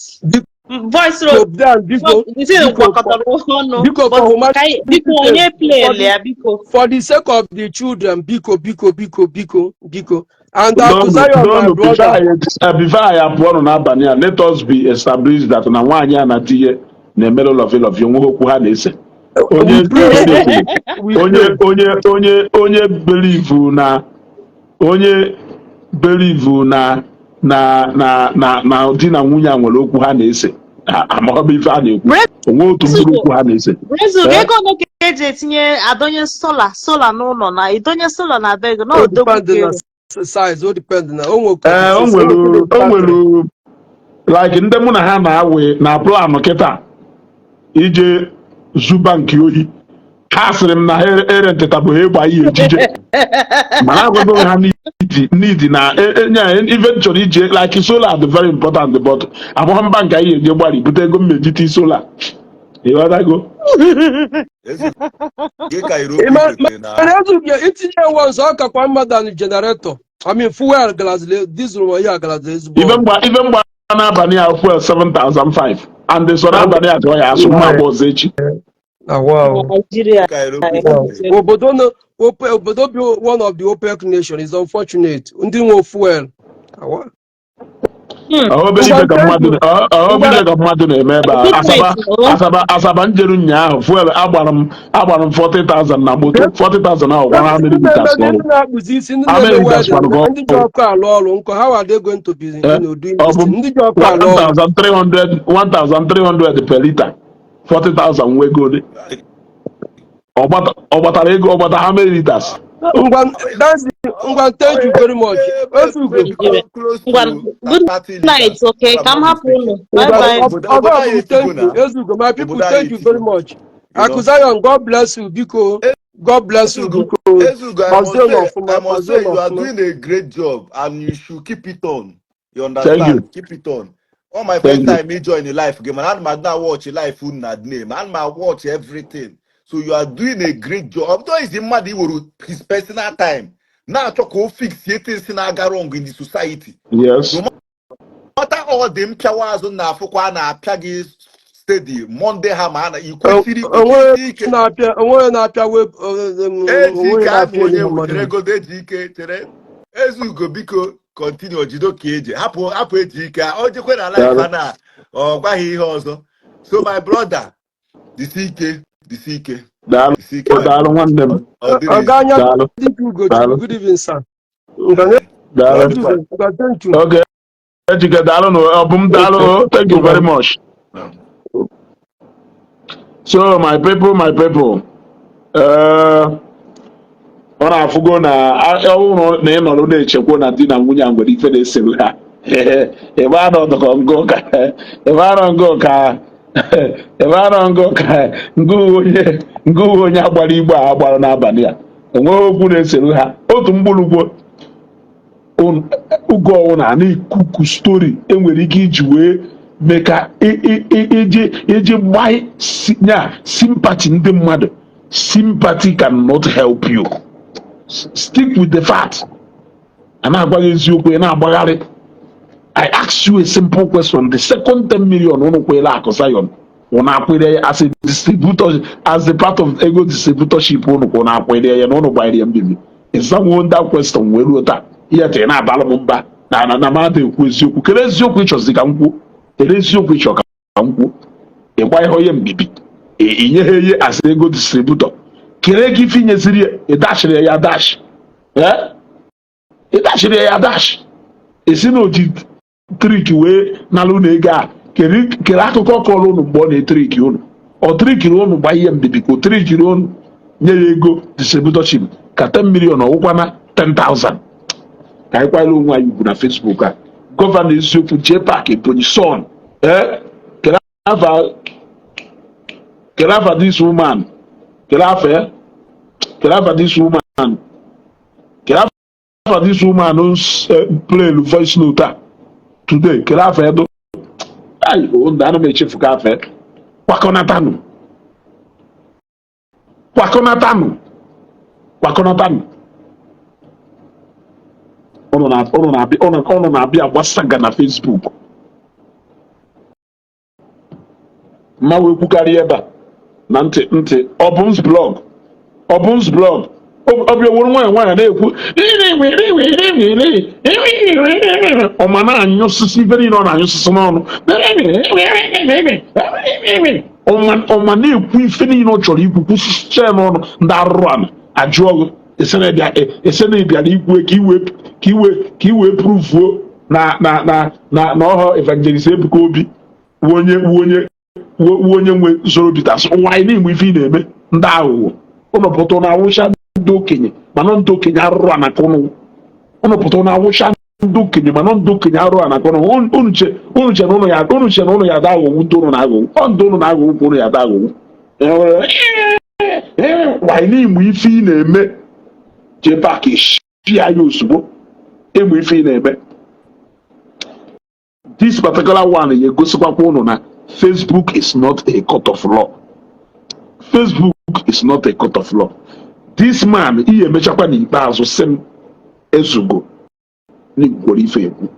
Voice note. Dan, biko. Isi Biko, gwakọtara ọnụ. biko, But for humanity biko, onye play for the ya, biko. For the sake of the children, biko, biko, biko, biko, biko, and Donu, Akụ Zion, my donu, before brother. Before anyị apụọ nụ n'abalị a, let us be established that na nwaanyị a na di ya na-emere lovey lovey, onweghị okwu ha na-ese. Onye We pray, we onye pray. Onye believe na di na nwunye a nwere okwu ha na-ese, amaghị m ife a na-ekwu, onwe otu mkpụrụ okwu ha na-ese. Brezugo, Eh? ego ole ka eji etinye adọnye solar n'ụlọ na ịdọnye solar na be gị na O odogwu depend ka na ego? size, o depend na o nwere Ee, o nwere like ndị mụ na ha na-awe na plan kịta ije zu bank ohi, ha sịrị m na ha ere ntịta bụ ha ịgba ihe ejije, mana agwago ha need na ife m chọrọ ije like solar dị very important, but abụghị mba nke anyị eje gbari bute ego m mejite solar, ịghọtago? Gị ka Europe kwetere na Mana ezughị itinye once, ọ kakwa mma than generator, I mean fuel galazili, diesel ma ihe galazili ezigbo ife ọnụ. mgba ife mgba. N'abalị a, fuel 7,005 and so n'abalị a ka ọ ya asụ mma agba ọzọ echi. Na wow. Nigeria. Wow. Obodo na obodo bụ one of the OPEC nation is unfortunate. Ndị nwe fuel. Awa. Ọ obere ife ka mmadụ ọ obere ife ka mmadụ na-eme ebe a. Good Asaba night, oh. Asaba njeru ụnyaahụ, fuel agbara m 40,000 na moto, 40,000 ahụ gwara how many Ndị liters na-eme ka ọ ndị na-akpụzi isi, ndị How many na-eme liters welding, kwanụ ka ọ ndị ji ọkụ alụ ọrụ nkọ, how are they going to be doing Ọ this bụ thing? Ndị ji ọkụ alụ ọrụ. 1300 1300 per liter, 40,000 nwa ego ole ọ gbatara ego ọ gbata how many liters? Ngwa, that's ngwa, thank you very much. Ezugo. Nigeria. Ngwa, good night, okay? Ka m hapụ unu. Bye Ngwa, bye. ọgọ bụ thank you, Ezugo, my people, thank you very much. You know. Akụ Zion, God bless you, biko. God bless you, Ezugo, biko. Ezugo, I must Gọzie unu say, ọfụma, I must gọzie say, unu you are ọfụma. doing a great job and you should keep it on. You Thank you. understand? Keep it on. All my Thank first you. time me join the life game, and I'm now watch life na name, and I watch everything. So you are doing a great job. Although it's the man he will his personal time. Now talk fix things na wrong in the society. No matter all the mpịawa azụ na-afụkwa na-apịa gị steady Monday hammer na ikwesịrị Onwe ikwesịrị ike. Na-apịa onwe na-apịa web onwe Ejike abụ na-apịa onye ihe mmadụ. chere godo Ejike chere. Ezugo, biko continue, jido ka eji hapụ hapụ Ejike o jekwe na life Daalụ. Ha na ọ gwaghị ihe ọzọ. So my brother, disi ike, disi ike. Daalụ. Disi ike, my Daalụ, nwanne m. ọ dịrị. Ọga anya. Daalụ. Dịka Ugochukwu. Daalụ. Good evening, sir. Daalụ. Ezugo, ngwa, thank you. Okay, Ejike, daalụ na ọ bụ m daalụ. Thank you very much. So my people, ọ na-afụgo na ọ bụrụ na ị nọrọ na-echekwa na di na nwunye a nwere ife na-esere ha, ebe a nọ ka ngụ ka ebe a nọ ngụ ka ebe a nọ ngụ ka ngụ onye agbara igbe a agbara n'abalị a, onweghị okwu na-esere ha. Otu mkpụrụgwo oge ọwụna na-ekuku story enwere ike iji wee mee ka iji gbaa nya sympathy ndị mmadụ. Sympathy cannot help you. Stick with the fact. A na-agwa gị eziokwu, ị na-agbagharị. I ask you a simple question: the second 10 million unu kwere Akụ Zion, unu akwere ya as a distributor, as a part of ego distributorship unu, ka unu akwere ya na unu gbanyere ya mbibi? Ịzanwo that question wee ruo taa. Ihe tị na-abalụ m mba na mmadụ ekwu eziokwu. Kere eziokwu ịchọzi ka m kwuo? Kere eziokwu ịchọ ka m kwuo? Ịgwa ihe onye mbibi inye ha ihe as ego distributor, kere ego ife inyeziri ya, ịdashiri ya dash, ịdashiri ya dash, esi na oji trick wee nara unu ego a. Kere kere akụkọ kọrọ unu mgbe ọ na-etrick unu? Ọ trickiri unu gba ihe mbibi, ka o trickiri unu nye ya ego distributorship ka 10 million ọwụkwana 10,000? Ka anyị kwanyere onwe anyị ugwu na Facebook a. Governor Eziokwu, Jpac, Ebonyi son, ee, kere afa, kere afa this woman, kere afa ya, kere afa this woman, kere afa this woman play voice note a today, kere afa ya do. Ai o ndị ana m echefu ka afa ya. Kwakọnatanụ, kwakọnatanụ, kwakọnatanụ. Ụnụ na-abịa agbasaga na Facebook mma wee kwukarị ebe a na ntị ntị. Ọbụms blog, Ọbụms blog, ọbịa were nwayọ nwayọ na-ekwu ọma na-anyụsịsị ife niile ọ na-anyụsịsị n'ọnụ ọma ọma, na-ekwu ife niile ọ chọrọ ikwu, kwụsịsịcha ya n'ọnụ. Ndị arụrụ ala ajụọ gị ese na ịbịara ikwu ka iwe pruvuo na ọhọ Evangelist Ebuka Obi wu onye nwe zoro bitas nwa anyị na-enwe ife ị na-eme. Ndị aghụghọ, ụnụ pụta na awụcha ndị okenye, mana ndị okenye arụrụ a na ụnụ. Ụnụ pụta na awụcha ndị okenye, mana ndị okenye arụ a na ụnụ. Unu che na ụnụ ya ada aghụghọ ndị ụnụ na-aghụghọ ọ ndị ụnụ na-aghụghọ ka ụnụ ya ada aghụghọ wanyị n'ịmụ ife ị na-eme. Jee paaki shia ya ozugbo ịmụ ife ị na-eme. This particular one ya egosikwakwa ụnụ na Facebook is not a court of law. Facebook is not a court of law. This man ihe emechakwa n'ikpeazụ sị m ezugo n'ikwukwara ife ekwu.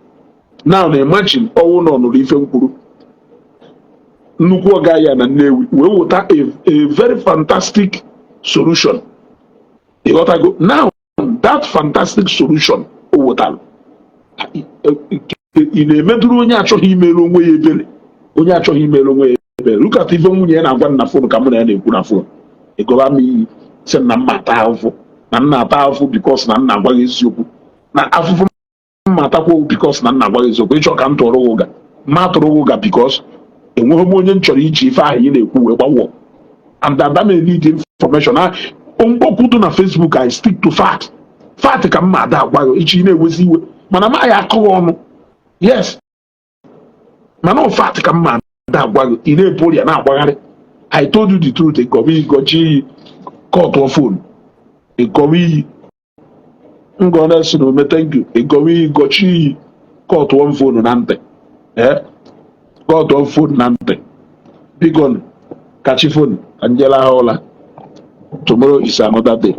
Now na imagine ọnwụ na ọ nụrụ ife m kwuru, nnukwu ọga ya na Nnewi wee weta a very fantastic solution. Ịghọtago? Now that fantastic solution o wetara, ị na-emeduru onye achọghị imere onwe ya ebere, onye achọghị imere onwe ya ebere. Look at ife nwunye ya na-agwa m na phone, ka mụ na ya na-ekwu na phone. Ịgọba m iyi, sị na mma ata ahụhụ, na nna ata ahụhụ because na nna agwa gị eziokwu, na afụfụ mma atakwa because na nna agwa gị eziokwu. Ịchọ ka m tụrụ gị ụga, mma tụrụ gị ụga, because enweghị m onye m chọrọ iji ife ahụ ị na-ekwu wee gbawọ, and that may need information. Okwu dị na Facebook, I stick to fact. Fact ka m ma ada agwa gị. Ichi ị na-ewezi iwe, mana ma ya akụghị ọnụ. Yes, mana ọ fact ka m ma ada agwa gị. Ị na-ebu ọrịa na-agbagharị. I told you the truth, ịgọba iyi, gọchi iyi, kọtụọ phone. Ịgọba iyi ngọ na-esi na ome. Thank you. Ịgọba iyi, gọchi iyi, kọtụọ m phone na ntị. Ee, kọtụọ phone na ntị. Biko, kachi phone ka njela ha ụla. Tomorrow is another day.